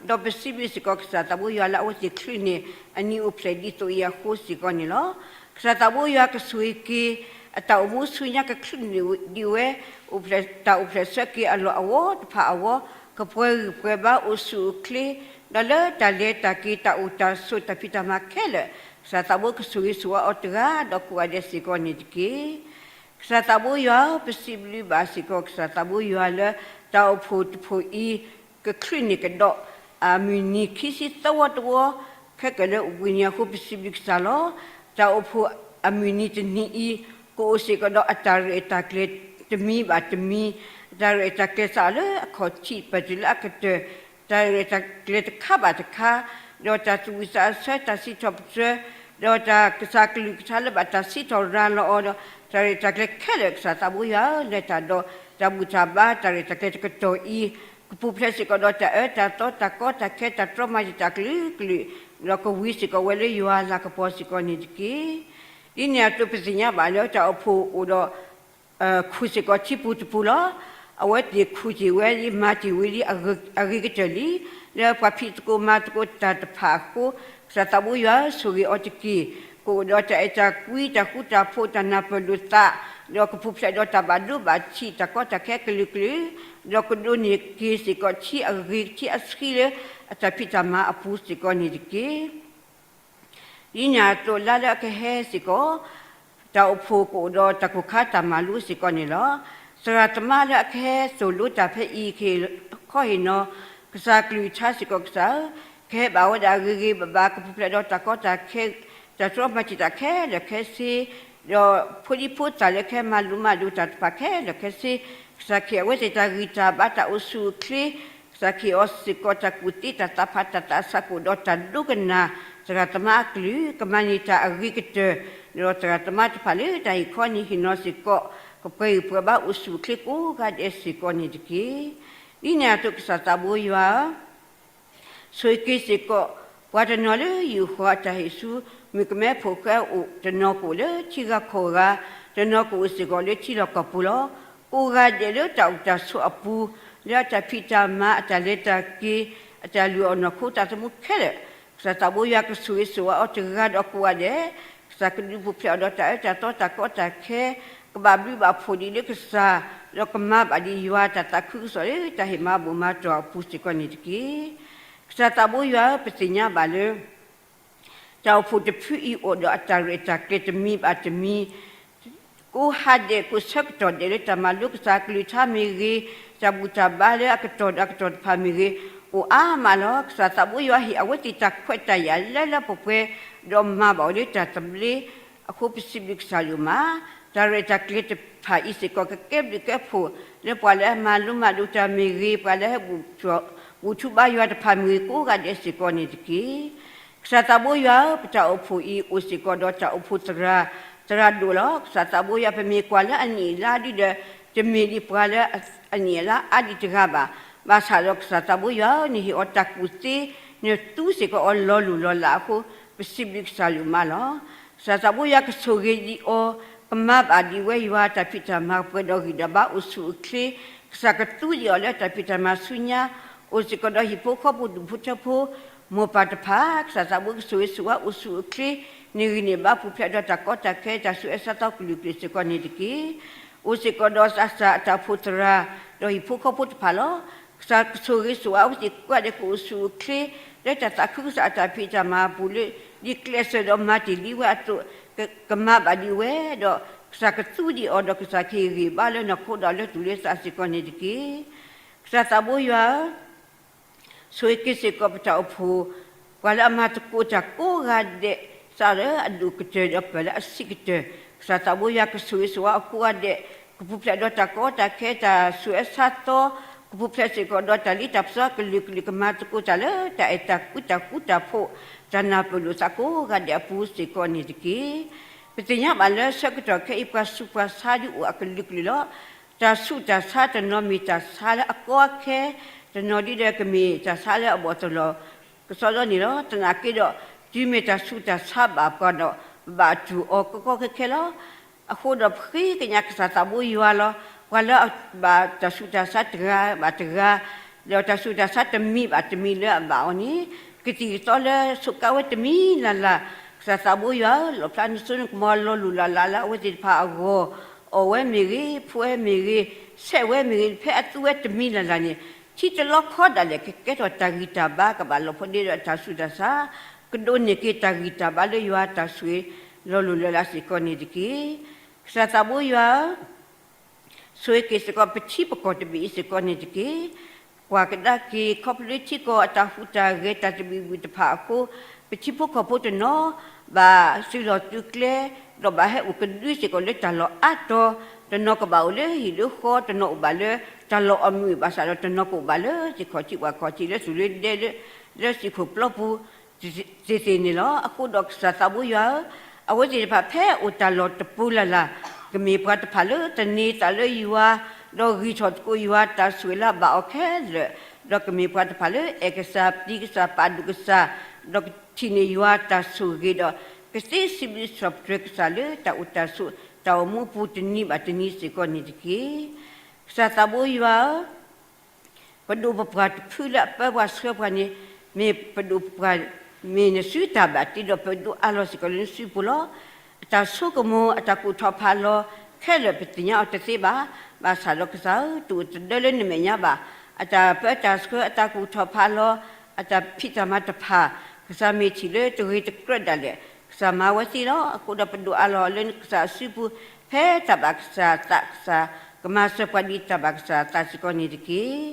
ဒီးပစံးဘျုးစ့ၢ်ကီးကစၢ်သးဘိယွၤလၢအဝဲသ့ၣ်ချုးန့ၢ်အနံၤအိၣ်ဖျဲၣ်ဒ်သိးအံၤအဃိစ့ၢ်ကီးန့ၣ်လီၤ. ကစၢ်သးဘိယွၤကဆိၣ်ဂ့ၤက့ၤ အတၢ်အိၣ်မူဆူညါကချုးန့ၢ်ဒံးဝဲ, အိၣ်ဖျဲၣ်, တၢ်အိၣ်ဖျဲၣ်ဆၢက့ၤအလီၢ်အဝီတဖၣ်အဂီၢ်, ကပှဲၤဂံၢ်ပှဲၤဘါအိၣ်ဆူၣ်အိၣ်ချ့, ဒီးလၢတၢ်လဲၤတၢ်က့ၤတၢ်အိၣ်တၢ်ဆိးတၢ်ဖံးတၢ်မၤခဲလၢာ်, ကစၢ်သးဘိကဆိၣ်ဂ့ၤဆိၣ်ဝါအီၤတဂၤဒီးကိးဂၤဒဲးစ့ၢ်ကီးန့ၣ်တက့ၢ်. ကစၢ်သးဘိယွၤဧၢ, ပစံးဘျုးဘၣ်စ့ၢ်ကီးကစၢ်သးဘိယွၤလၢ တၢ်အိၣ်ဖှိၣ်တဖှိၣ်အံၤ ကချုးန့ၢ်ကဒီး အမုၢ်နံၤခံဆံသၢဝီတဝီ ခဲကၢၢ်လၢအိၣ်ဘှံးနံၤအဃိ ပစံးဘျုးကစၢ်လီၤ. တၢ်အိၣ်ဖှိၣ်အမုၢ်နံၤတနံၤအံၤ ကအိၣ်စ့ၢ်ကီးဒီးအတၢ်ရဲၣ်တၢ်ကျဲၤတမံၤဘၣ်တမံၤ, အတၢ်ရဲၣ်တၢ်ကျဲၤစးအီၤလၢအခီၣ်ထံး ပတုၤလၢအကတၢၢ်, တၢ်ရဲၣ်တၢ်ကျဲၤတခါဘၣ်တခါ, ဒီးတၢ်သူၣ်ဝံၣ်သးဆၢ တၢ်စံးထီၣ်ပတြၢၤ, ဒီးတၢ်ကစၢ်ကလုၢ်ကထါလၢဘၣ်တၢ်စံးထီၣ်ရၤလီၤအီၤဒီး တၢ်ရဲၣ်တၢ်ကျဲၤခဲလၢာ် ကစၢ်သးဘိယွၤဧၢ, လၢတၢ်ဒီးတၢ်ဘူၣ်တၢ်ဘါ တၢ်ရဲၣ်တၢ်ကျဲၤတကတီၢ်အံၤ ကပူၤဖျဲးစ့ၢ်ကီးဒီးတၢ်အၢတၢ်သီ တၢ်ကီတၢ်ခဲ တၢ်တြီမၤတံာ်တာ်ကလုာ်ကလုာ်, ဒီးကဝံၤစ့ၢ်ကီးဝဲလၢယွၤလၤကပီၤစ့ၢ်ကီးန့ၣ်တက့ၢ်. ဒ်န့ၣ်အသိးပသ့ၣ်ညါဘၣ်လၢတၢ်အိၣ်ဖှိၣ်အိၣ်ဒီး ခူၣ်စ့ၢ်ကီးထံပူၤတပူၤလီၤ. အဝဲသ့ၣ်ခူၣ်တ့ၢ်ဝဲလံ မၤတ့ၢ်ဝဲလံ အဂ့ၤကတၢၢ်လံ. လၢပှၤဖံးသကိးမၤသကိးတၢ်တဖၣ်အဃိ, ကစၢ်သးဘိယွၤဧၢ ဆိၣ်ဂ့ၤအီၤတက့ၢ်. ကအိၣ်ဒီးတၢ်အဲၣ်တၢ်ကွံ တၢ်ဃူတၢ်ဖိး တၢ်နၢ်ပၢၢ်လိာ်သး, ဒီးကပူၤဖျဲးဒီးတၢ်ဘၣ်ဒိဘၣ်ထံး တၢ်ကီတၢ်ခဲကလုာ်ကလုာ်, ဒီးကဒိးန့ၢ်က့ၤစ့ၢ်ကီးထံအဂ့ၤထံအဆှံလၢအတၢ်ဖံးတၢ်မၤအပူၤစ့ၢ်ကီးန့ၣ်တက့ၢ်. ဒ်န့ၣ်အသိးလါလၢအကဟဲစ့ၢ်ကီး, တၢ်အိၣ်ဖှိၣ်ကအိၣ်ဒီးတၢ်ကိၢ်ခါတၢ်မၤလိစ့ၢ်ကီးန့ၣ်လီၤ. သရၣ်သမါလၢအကဟဲသိၣ်လိတၢ်ဖဲအံၤ ကဟ့ၣ်ခီဟ့ၣ်နီၤ ကစၢ်ကလုၢ်ကထါစ့ၢ်ကီး ကစၢ်ဧၢ, ကဟဲဘၣ်ဝဲဒၣ်ဂ့ၤဂ့ၤဘၣ်ဘၣ် ကပူၤဖျဲးဒီးတၢ်ကီတၢ်ခဲ, တၢ်တြီမၤစၢၤတၢ်ခဲလၢာ်ခဲဆ့, ဒီးဖိဒံဖိသၣ်လၢကဟဲမၤလိမၤဒိးတၢ်တဖၣ်ခဲလၢာ်ခဲဆ့, ကစၢ်ကဟ့ၣ်အဝဲသ့ၣ်တၢ်ဂံၢ်တၢ်ဘါ တၢ်အိၣ်ဆူၣ်အိၣ်ချ့, ကစၢ်ကဟ့ၣ်အီၤစ့ၢ်ကီးတၢ်ကူၣ်သ့ တၢ်သးဖး တၢ်သးဆးကအိၣ်ဒီးတၢ်ဒိကနၣ်, သရၣ်သမါအကလုၢ် ကမၤန့ၢ်တၢ်အဂ့ၤကတၢၢ်, ဒီးသရၣ်သမါတဖၣ်လၢတၢ်ဟ့ၣ်ခီန့ၣ်ဟ့ၣ်နီၤစ့ၢ်ကီး ကပှဲၤဂံၢ်ပှဲၤဘါအိၣ်ဆူၣ်အိၣ်ချ့ကိးဂၤဒဲးစ့ၢ်ကီးန့ၣ်တက့ၢ်. ဒ်န့ၣ်အသိးကစၢ်သးဘိယွၤဧၢ ဆိၣ်ဂ့ၤက့ၤစ့ၢ်ကီး ပှၤတနီၤလၢယိၤဃီအတၢ်ဟ့ၣ်ဆူ မုၣ်ကမဲဖိဃဲအိၣ်, တနီၤကအိၣ်လၢထံဂၤကီၢ်ဂၤ, တနီၤကအိၣ်စ့ၢ်ကီးလၢထံလီၢ်ကီၢ်ပူၤလီၤ. ကိးဂၤဒဲးလၢတၢ်အိၣ်တၢ်ဆိးအပူၤ, လၢအတၢ်ဖံးတၢ်မၤ အတၢ်လဲၤတၢ်က့ၤ, အတၢ်လုၢ်အီၣ်နီၢ်ခိသးသမူခဲလၢာ်, ကစၢ်သးဘိယွၤကဆိၣ်ဂ့ၤဆိၣ်ဝါအီၤတဂၤဒီးကိးဂၤဒဲး, ကစၢ်ကဒုးပူၤဖျဲးအီၤဒီးတၢ်အၢတၢ်သီတၢ်ကီတၢ်ခဲ, ကဘၣ်ဘျုးဘၣ်ဖှိၣ်ဒံးလၢကစၢ်, ဒီးကမၤဘၣ်ဒံးယွၤတၢ်သးခုကစီၣ်လၢတၢ်ဟ့ၣ်မၤဘူၣ်မၤတီၢ်အပူၤစ့ၢ်ကီးန့ၣ်တက့ၢ်. ကစၢ်သးဘိယွၤဧၢ ပသ့ၣ်ညါဘၣ်လၢ တၢ်အိၣ်ဖှိၣ်တဖုအံၤအိၣ်ဒီးအတၢ်ရဲၣ်တၢ်ကျဲၤတမံၤဘၣ်တမံၤ, ကိးဟါဒဲးကိးဆၢကတီၢ်ဒဲးလၢတၢ်မၤလိကစၢ်ကလုၢ်ကထါမ့ၢ်ဂ့ၤ, တၢ်ဘူၣ်တၢ်ဘါလၢအကတီၢ်ဒီးအကတီၢ်တဖၣ်မ့ၢ်ဂ့ၤ, အိၣ်အါမးလီၤ. ကစၢ်သးဘိယွၤဟ့ၣ်အဝဲသ့ၣ်တၢ်ခွဲးတၢ်ယာ်လၢလၢပှဲၤပှဲၤ, ဒီးမၤဘၣ်အီၤလၢတၢ်သဘျ့ အဃိပစံးဘျုးကစၢ်ယွၤမး, တၢ်ရဲၣ်တၢ်ကျဲၤတဖၣ်အံၤစ့ၢ်ကီးကကဲဘျုးကဲဖှိၣ် လၢပှၤလၢအမၤလိမၤဒိးတၢ်မ့ၢ်ဂ့ၤ, ပှၤလၢဟဲဘူၣ်ထူၣ်, ဘူၣ်ထူၣ်ဘါယွၤတဖၣ်မ့ၢ်ဂ့ၤ ကိးဂၤဒဲးစ့ၢ်ကီးန့ၣ်တက့ၢ်. ကစၢ်သးဘိယွၤဧၢ, ပတၢ်အိၣ်ဖှိၣ်အံၤအိၣ်စ့ၢ်ကီးဒီးတၢ်အိၣ်ဖှိၣ်သရၣ်, သရၣ်ဒိၣ်လီၤ. ကစၢ်သးဘိယွၤ ပမ့ၢ်ကွၢ်လၢအနံၣ်အလါဒ်ဒီး, တမ့ၢ်ဒ်ပှၤလၢအနံၣ်အလါအါဒံးတဂၤဘၣ်. ဘၣ်ဆၣ်ဒီးကစၢ်သးဘိယွၤဧၢ, နဟ့ၣ်အီၤတၢ်ကူၣ်သ့, နသူစ့ၢ်ကီးအီၤလီၤလိၢ်လီၤလးအဃိ, ပစံးဘျုးကစၢ်ယွၤမးလီၤ. ကစၢ်သးဘိယွၤကဆိၣ်ဂ့ၤဒံးအီၤ, ကမၤဘၣ်ဒံးဝဲယွၤတၢ်ဖံးတၢ်မၤကပှဲၤဒီးဂံၢ်ဒီးဘါအိၣ်ဆူၣ်အိၣ်ချ့, ကစၢ်ကသူဒံးအီၤလၢတၢ်ဖံးတၢ်မၤဆူညါ, အိၣ်စ့ၢ်ကီးဒီးဟံၣ်ဖိဃီဖိဒူၣ်ဖိထၢဖိ, မိၢ်ပၢ်တဖၣ်, ကစၢ်သးဘိကဆိၣ်ဂ့ၤဆိၣ်ဝါအိၣ်ဆူၣ်အိၣ်ချ့, နဂံၢ်နဘါပူၤဖျဲးဒီးတၢ်ကီတၢ်ခဲ တၢ်ဆူးအဆါသီကလုာ်ကလုာ်စ့ၢ်ကီးန့ၣ်တက့ၢ်. အိၣ်စ့ၢ်ကီးဒီးသးစၢ်အတၢ်အိၣ်ဖှိၣ်သရၣ်, ဒီးဟံၣ်ဖိဃီဖိတဖၣ်လီၤ. ကစၢ်ကဆိၣ်ဂ့ၤဆိၣ်ဝါအဝဲသ့ၣ်ကိးဂၤဒဲးကအိၣ်ဆူၣ်အိၣ်ချ့, လၢတၢ်သးခုကစီၣ်အတၢ်ဖံးတၢ်မၤအပူၤလၢ, ဒ်ကျဲးစၢးဒီးမၤတ့ၢ်လံဝဲအသိး, ကမၤဘၣ်ဒံးဝဲ, ဒီးကစၢ်ကသူဒံးအီၤ ဒီးကစၢ်ကဟ့ၣ်ဂံၢ်ဘါလၢနီၢ်ခိဒီးလၢသူၣ်လၢသးစ့ၢ်ကီးန့ၣ်တက့ၢ်. ကစၢ်သးဘိယွၤဧၢ, ဆိၣ်ဂ့ၤက့ၤစ့ၢ်ကီးပတၢ်အိၣ်ဖှိၣ်, ပှၤလၢအမၤသကိးတၢ်ကိးဂၤဒဲး, စးလၢအဒိၣ်ကတၢၢ်ဒီးပၢၢ်လၢအဆံးကတၢၢ်, ကစၢ်သးဘိယွၤကဆိၣ်ဂ့ၤဆိၣ်ဝါအီၤကိးဂၤဒဲး, ကပူၤဖျဲးဒီးတၢ်ကီတၢ်ခဲ တၢ်ဆူးအဆါသီ, ကပူၤဖျဲးစ့ၢ်ကီးဒီးတၢ်လံတၢ်ပစီကလုာ်ကလုာ် ကမၤသကိးတၢ်လၢတၢ်အဲၣ်တၢ်ကွံတၢ်ဃူတၢ်ဖိး, တၢ်နၢ်ပၢၢ်လိာ်သးကိးဂၤဒဲးအပူၤစ့ၢ်ကီးန့ၣ်တက့ၢ်. ပသ့ၣ်ညါဘၣ်လၢဆၢကတီၢ်ခဲအံၤ ပှၤဆူးပှၤဆါဒုးအိၣ်အကလုာ်ကလုာ်လီၤ. တၢ်ဆူးတၢ်ဆါတနီၤမ့ၢ်တၢ်ဆါလၢအကီအခဲ, တနီၤဒ်ဒီးကမ့ၢ်တၢ်ဆါလၢအဘီၣ်သလီၤကစီဒီန့ၣ်လီၤ. သနာ်က့ဒီး, တုၤမ့ၢ်တၢ်ဆူးတၢ်ဆါဘၣ်ပှၤဒီး, ဘၣ်တူၢ်အီၤကီကီခဲခဲလီၤ. အဃိဒီးပဃ့ကညးကစၢ်သးဘိယွၤလီၤ. ပှၤလၢအဘၣ်တၢ်ဆူးတၢ်ဆါတဂၤဘၣ်တဂၤ, ဒီးတၢ်ဆူးတၢ်ဆါတမံၤဘၣ်တမံၤလၢအဘၣ်အီၤန့ၣ်, ကသံၣ်ကသီလၢဆိးကါဝဲတမံၤလၢ်လၢ်, ကစၢ်သးဘိယွၤဧၢ, လီၣ်ဖျါနစိနကမီၤလီၤလိၢ်လီၢ်လးလၢအဝဲသ့ၣ်တဖၣ်အဂီၢ်, အီၣ်ဝဲမ့ၢ်ဂ့ၤ, ဖှီၣ်ဝဲမ့ၢ်ဂ့ၤ, ဆဲးဝဲမ့ၢ်ဂ့ၤ, ဖဲအသူဝဲတမံၤလၢ်လၢ်န့ၣ်, ထံတလီခီဒၣ်လဲာ် ကကဲထီၣ်တၢ်ဂံၢ်တၢ်ဘါ ကဘၣ်လီၤဖိးဒ့ဒီးတၢ်ဆူးတၢ်ဆါ, ကဒိးန့ၢ်က့ၤတၢ်ဂံၢ်တၢ်ဘါလၢယွၤတၢ်ဆိၣ်ဂ့ၤလီၤလိၢ်လီၢ်လးစ့ၢ်ကီးန့ၣ်တက့ၢ်. ကစၢ်သးဘိယွၤဧၢ, ဆိၣ်ဂ့ၤက့ၤစ့ၢ်ကီးပထံပကီၢ်တဘ့ၣ်အံၤစ့ၢ်ကီးန့ၣ်တက့ၢ်. ကွၢ်ကဒါက့ၤ ခီဖျိလၢထံကီၢ်အတၢ်ဟူးတၢ်ဂဲၤ တၢ်သဘံၣ်ဘုၣ်တဖၣ်အဃိ, ပထံဖိကီၢ်ဖိတနီၤ ဘၣ်သုးလီၢ်သုးကျဲ, ဒီးဘၣ်ဟဲအိၣ်ကဒုစ့ၢ်ကီးလၢတၢ်လီၢ်အါတီၤ, တနီၤကဘၣ်အိၣ်လၢဟံၣ်လၢဃီ, တနီၤအိၣ်ဘၣ်လၢတၢ်လီၢ်အီၣ်မုာ်ဘၣ်ဆၣ်ဒီး တနီၤကအိၣ်ဘၣ်လၢသ့ၣ်ခီၣ်ထံးပှၢ်ခီၣ်ထံး လၢသူၣ်လၢဒဲလၢ, လၢစံာ်ခိၣ်ပျီပူၤ သ့ၣ်သ့ၣ်န့ၣ်လီၤ. အဃိဒီးကစၢ်သးဘိယွၤဧၢ, အဝဲသ့ၣ်တဖၣ်ဖဲအိၣ်တၢ်လီၢ်တပူၤလၢ်လၢ်, ကမ့ၢ်ပှၤတဖၣ်လၢသန့ၤသးလၢယွၤ, ဒီးဂံၢ်ထီၣ်သကိးယွၤတၢ်ဆိၣ်ဂ့ၤလၢအဘၣ်အီၤခဲလၢာ်, ဒီးကမ့ၢ်ပှၤတဖၣ်လၢအဲၣ်ကစၢ်, ပျံၤကစၢ်, ပာ်ဒိၣ်ကစၢ်, ဒီးကထံၣ်န့ၢ်ယွၤတၢ်ဆိၣ်ဂ့ၤဒီး, ကသ့စံးဘျုးစံးပတြၢၤကစၢ်လၢတၢ်အိၣ်တၢ်ဆိး, တၢ်အိၣ်မူအပူၤတနံၤဘၣ်တနံၤစ့ၢ်ကီးန့ၣ်တက့ၢ်. ကစၢ်သးဘိယွၤဧၢ, ပဒိၣ်ပပှၢ်တဖုလၢအပၢပှၤဆှၢပှၤန့ၣ်, မ့ၢ်ပဒိၣ်ပပှၢ်, မ့ၢ်နစုတၢ်ဘၣ်တ့ဒီး ပဒိးအးလီၤစ့ၢ်ကီးလၢနစုပူၤလီၤ. အတၢ်ဆိကမိၣ်အတၢ်ကူၣ်ထီၣ်ဖးလီၤခဲလၢာ် ပသ့ၣ်ညါအီၤတသ့ဘၣ်. ဘၣ်ဆၣ်ဒီးကစၢ်ဧၢ, တအိၣ်တဒၢလၢနမဲာ်ညါဘၣ်. အတၢ်ပၢတၢ်ဆှၢအတၢ်ကူၣ်ထီၣ်ဖးလီၤ, အတၢ်ဖံးတၢ်မၤတဖၣ်, ကစၢ်မ့ၢ်ထံၣ်လၢတဂ့ၤတကြၢးဒၣ်လဲာ်, ကစၢ်မၤဝဲသ့လီၤ. အဃိဒီးပဒိးအးလီၤလၢကစၢ်အစုပူၤ, ဖဲတၢ်ဘၣ်ကစၢ်သးကစၢ် ကမၤစၢၤပှၤဒ်တၢ်ဘၣ်ကစၢ်အသးစ့ၢ်ကီးန့ၣ်တက့ၢ်.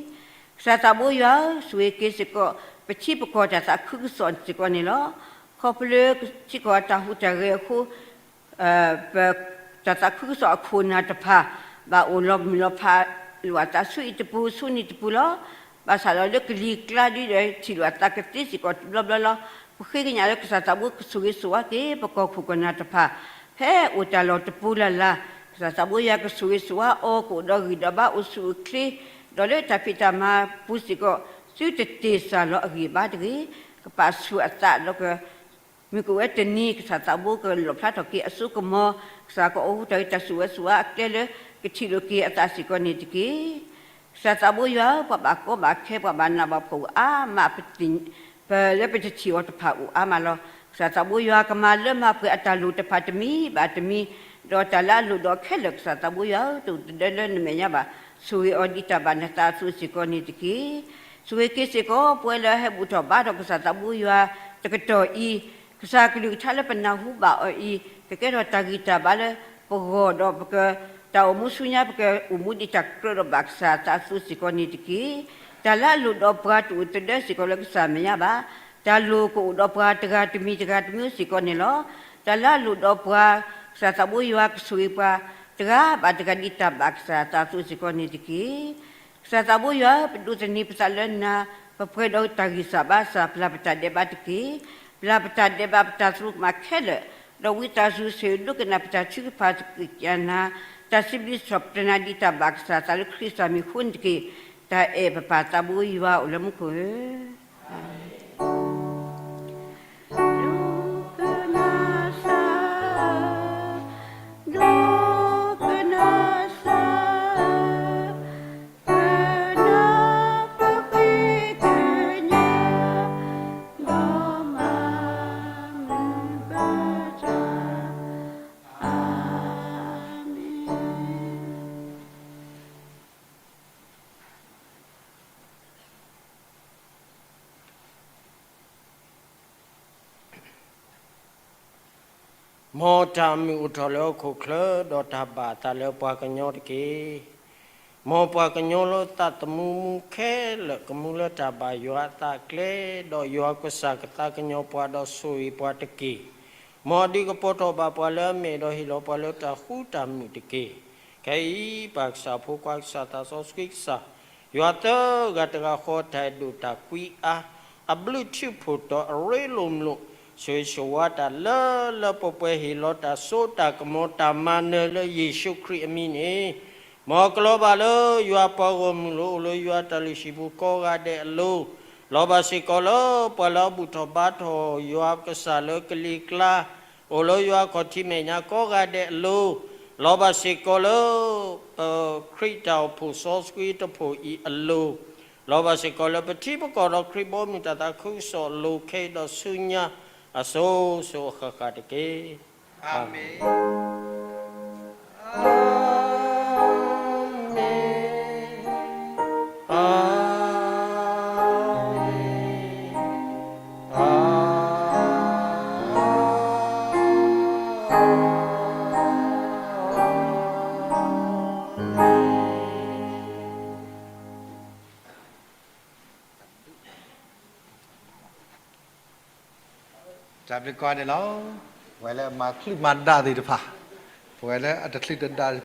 ကစၢ်သးဘိယွၤဧၢ, ဆိၣ်ဂ့ၤက့ၤစ့ၢ်ကီး ပထံပကီၢ်တၢ်သးခုကစီၣ်စ့ၢ်ကီးန့ၣ်လီၤ. ခီဖျိထံကီၢ်အတၢ်ဟူးတၢ်ဂဲၤအဃိ ပတၢ်သးခုကစီၣ်အခိၣ်နၢ်တဖၣ် ဘၣ်အိၣ်လီၤမုၢ်လီၤဖးလိာ်အသးဆူအံၤတပူၤဆူန့ၣ်တပူၤလီၤ. ဘၣ်ဆၣ်ဒီးလၢကလံၤကျါဒ်ဒီးထံၣ်လိာ်အသးကသ့စ့ၢ်ကီးတဘျီဘျီလီၤ. ပဃ့ကညးလၢကစၢ်သးဘိကဆိၣ်ဂ့ၤဆိၣ်ဝါက့ၤ ပကီၢ်ခိၣ်ကီၢ်နၢ်တဖၣ် ဖဲအိၣ်တၢ်လီၢ်တပူၤလၢ်လၢ်, ကစၢ်သးဘိယွၤကဆိၣ်ဂ့ၤဆိၣ်ဝါအီၤ ကအိၣ်ဒီးဂံၢ်ဒီးဘါအိၣ်ဆူၣ်အိၣ်ချ့, ဒီးလၢတၢ်ဖံးတၢ်မၤပူၤစ့ၢ်ကီး သုတတ့ၢ်စၢ်လီၤအဂံၢ်အဘါတဂ့ၤ, ကပာ်ဆူၣ်အသးဒီးက မုၢ်ကအိၣ်ဝဲတနံၤ ကစၢ်သးဘိကလီၣ်ဖျါထီၣ်က့ၤအစိကမီၤ, ကစၢ်ကအိၣ်ဟူးထီၣ်က့ၤတၢ်ဆိၣ်ဂ့ၤဆိၣ်ဝါအကျဲလၢ ကထံၣ်လိာ်က့ၤအသးစ့ၢ်ကီးန့ၣ်တက့ၢ်. ကစၢ်သးဘိယွၤဧၢ, ပှၤဘၣ်ကီဘၣ်ခဲ ပှၤဘၣ်နးဘၣ်ဖှီၣ်အိၣ်အါမး, ပလၢပတထံၣ်အီၤတဖၣ်အိၣ်အါမးလီၤ. ကစၢ်သးဘိယွၤကမၤလၢမၤပှဲၤအတၢ်လိၣ်တဖၣ်တမံၤဘၣ်တမံၤ, ဒီးတၢ်လၢအလိၣ်ဒီးခဲလၢာ် ကစၢ်သးဘိယွၤဧၢ, တအိၣ်တဒၢလၢနမဲာ်ညါဘၣ်, ဆိၣ်ဂ့ၤအီၤဒ်တၢ်ဘၣ်နသးအသိးစ့ၢ်ကီးန့ၣ်တက့ၢ်. ဆိၣ်ဂ့ၤက့ၤစ့ၢ်ကီး ပဝဲလၢဟဲဘူၣ်ထီၣ်ဘါထီၣ်ကစၢ်သးဘိယွၤတကတီၢ်အံၤ, ကစၢ်ကလုၢ်ကထါလၢပနၢ်ဟူဘၣ်အီၤအံၤ ကကဲထီၣ်တၢ်ဂံၢ်တၢ်ဘါလၢပဂီၢ်ဒီးပက တၢ်အိၣ်မူဆူညါ ပကအိၣ်မူဒ်တၢ်ကြၢးဒီးဘၣ်ကစၢ်အသးအသိးစ့ၢ်ကီးန့ၣ်တက့ၢ်. တၢ်လၢအလိၣ်ဒီးပှၤတအိၣ်တဒၢစ့ၢ်ကီးလၢကစၢ်မဲာ်ညါဘၣ်, တၢ်လိၣ်ကအိၣ်ဒီးပှၤတဂၤတမံၤတဂၤတမံၤစ့ၢ်ကီးန့ၣ်လီၤ. တၢ်လၢအလိၣ်ဒီးပှၤ ကစၢ်သးဘိယွၤကဆိၣ်ဂ့ၤပှၤ တဂၤဘၣ်တဂၤဒ်တၢ်ဘၣ်ကစၢ်အသးအသိးစ့ၢ်ကီးန့ၣ်တက့ၢ်. ကစၢ်သးဘိယွၤဧၢ, ပဒိးသန့ၤပသးလၢနၤ, ပပှဲၤဒီးတၢ်ဂံၢ်စၢ်ဘါစၢ်, ပျၢ်ပတၢ်ဒဲးဘးတက့ၢ်. ပျၢ်ပတၢ်ဒဲးဘးပတၢ်သရူးကမၣ်ခဲလၢာ်, ဒီးဝံသးစူၤဆိၣ်ဂ့ၤဒိကနၣ်ပတၢ်ထုကဖၣ်သက့ၢ်ကနၤ, တၢ်စံးဘျုးစံးဖှိၣ်ပတြၢၤနၤဒ်တၢ်ဘၣ်ကစၢ်အသးလၢခရံာ်ကစၢ်မံၤအဃိန့ၣ်တက့ၢ်. တၢ်အဲၣ်ပပၢ်သးဘိယွၤအိၣ်လၢမူခိၣ်ဧၢ. မ်တၢ်မုာ်အိၣ်ထီၣ်လၢဟီၣ်ခိၣ်ချၢ ဒီးတၢ်ဘၣ်အသးလၢပှၤကညီတက့ၢ်. မ်ပှၤကညီလၢသးသမူမူခဲလၢာ် ကမူလၢတၢ်ဘၣ်ယွၤအသးကျဲ, ဒီးယွၤကစၢ်ကသါကညီၤပှၤဒီးဆိၣ်ဂ့ၤပှၤတက့ၢ်. မ်အဒုးကပီၤထီၣ်ဘၣ်ပှၤလၢအမဲာ် ဒီးဟ့ၣ်လီၤပှၤလၢတၢ်ဃူတၢ်မုာ်တက့ၢ်. ခဲအံၤ ပၢ်ကစၢ်ဖိခွါကစၢ်သးစီဆှံကစၢ်, ယွၤသၢဂၤတဂၤဃီတၢ်အဲၣ်ဒိၣ်တၢ်ကွံအါ, အဘျုးထံဖှိၣ်တီၤအရ့လိာ်မုာ်လိာ်, ဆိၣ်ဂ့ၤဆိၣ်ဝါတၢ်လၢလၢပှဲၤပှဲၤ ဟ့ၣ်လီၤတၢ်စိတၢ်ကမီၤတၢ်မၤနၢၤလၢယ့ၣ်ၡူးခရံာ်အမံၤန့ၣ်, မ်ကလီၤဘၣ်လၢယွၤပှၤဂီၢ်မုၢ်လၢအိၣ်လၢယွၤတၢ်လုၢ်ဟံၣ်ပူၤကိးဂၤဒဲးအလိၤ, လီၤဘၣ်စ့ၢ်ကီးလၢပှၤလၢအဘူၣ်ထီၣ်ဘါထီၣ်ယွၤကစၢ်လၢကလံၤကျါ, အိၣ်လၢယွၤအခီၣ်ထံးမဲာ်ညါကိးဂၤဒဲးအလိၤ, လီၤဘၣ်စ့ၢ်ကီးလၢ ပခရံာ်တၢ်အိၣ်ဖှိၣ်စီဆှံတဖှိၣ်အံၤအလိၤ, လီၤဘၣ်စ့ၢ်ကီးလၢပထံပကီၢ်ဒီးခရံာ်ဘီမုၢ်တၢ်သးခုကစီၣ်အလိၤခဲအံၤဒီးဆူညါ အစိၤစိၤအဃၣ်ဃၣ်တက့ၢ်. အၤမ့ၣ်. တၢ်ဘျုးကိးဂၤဒဲးန့ၣ်လီၤ. ပဝဲလၢအမၤချုးမၤဒါသ့ၣ်တဖၣ်, ပဝဲလၢအတချုးတဒါသ့ၣ်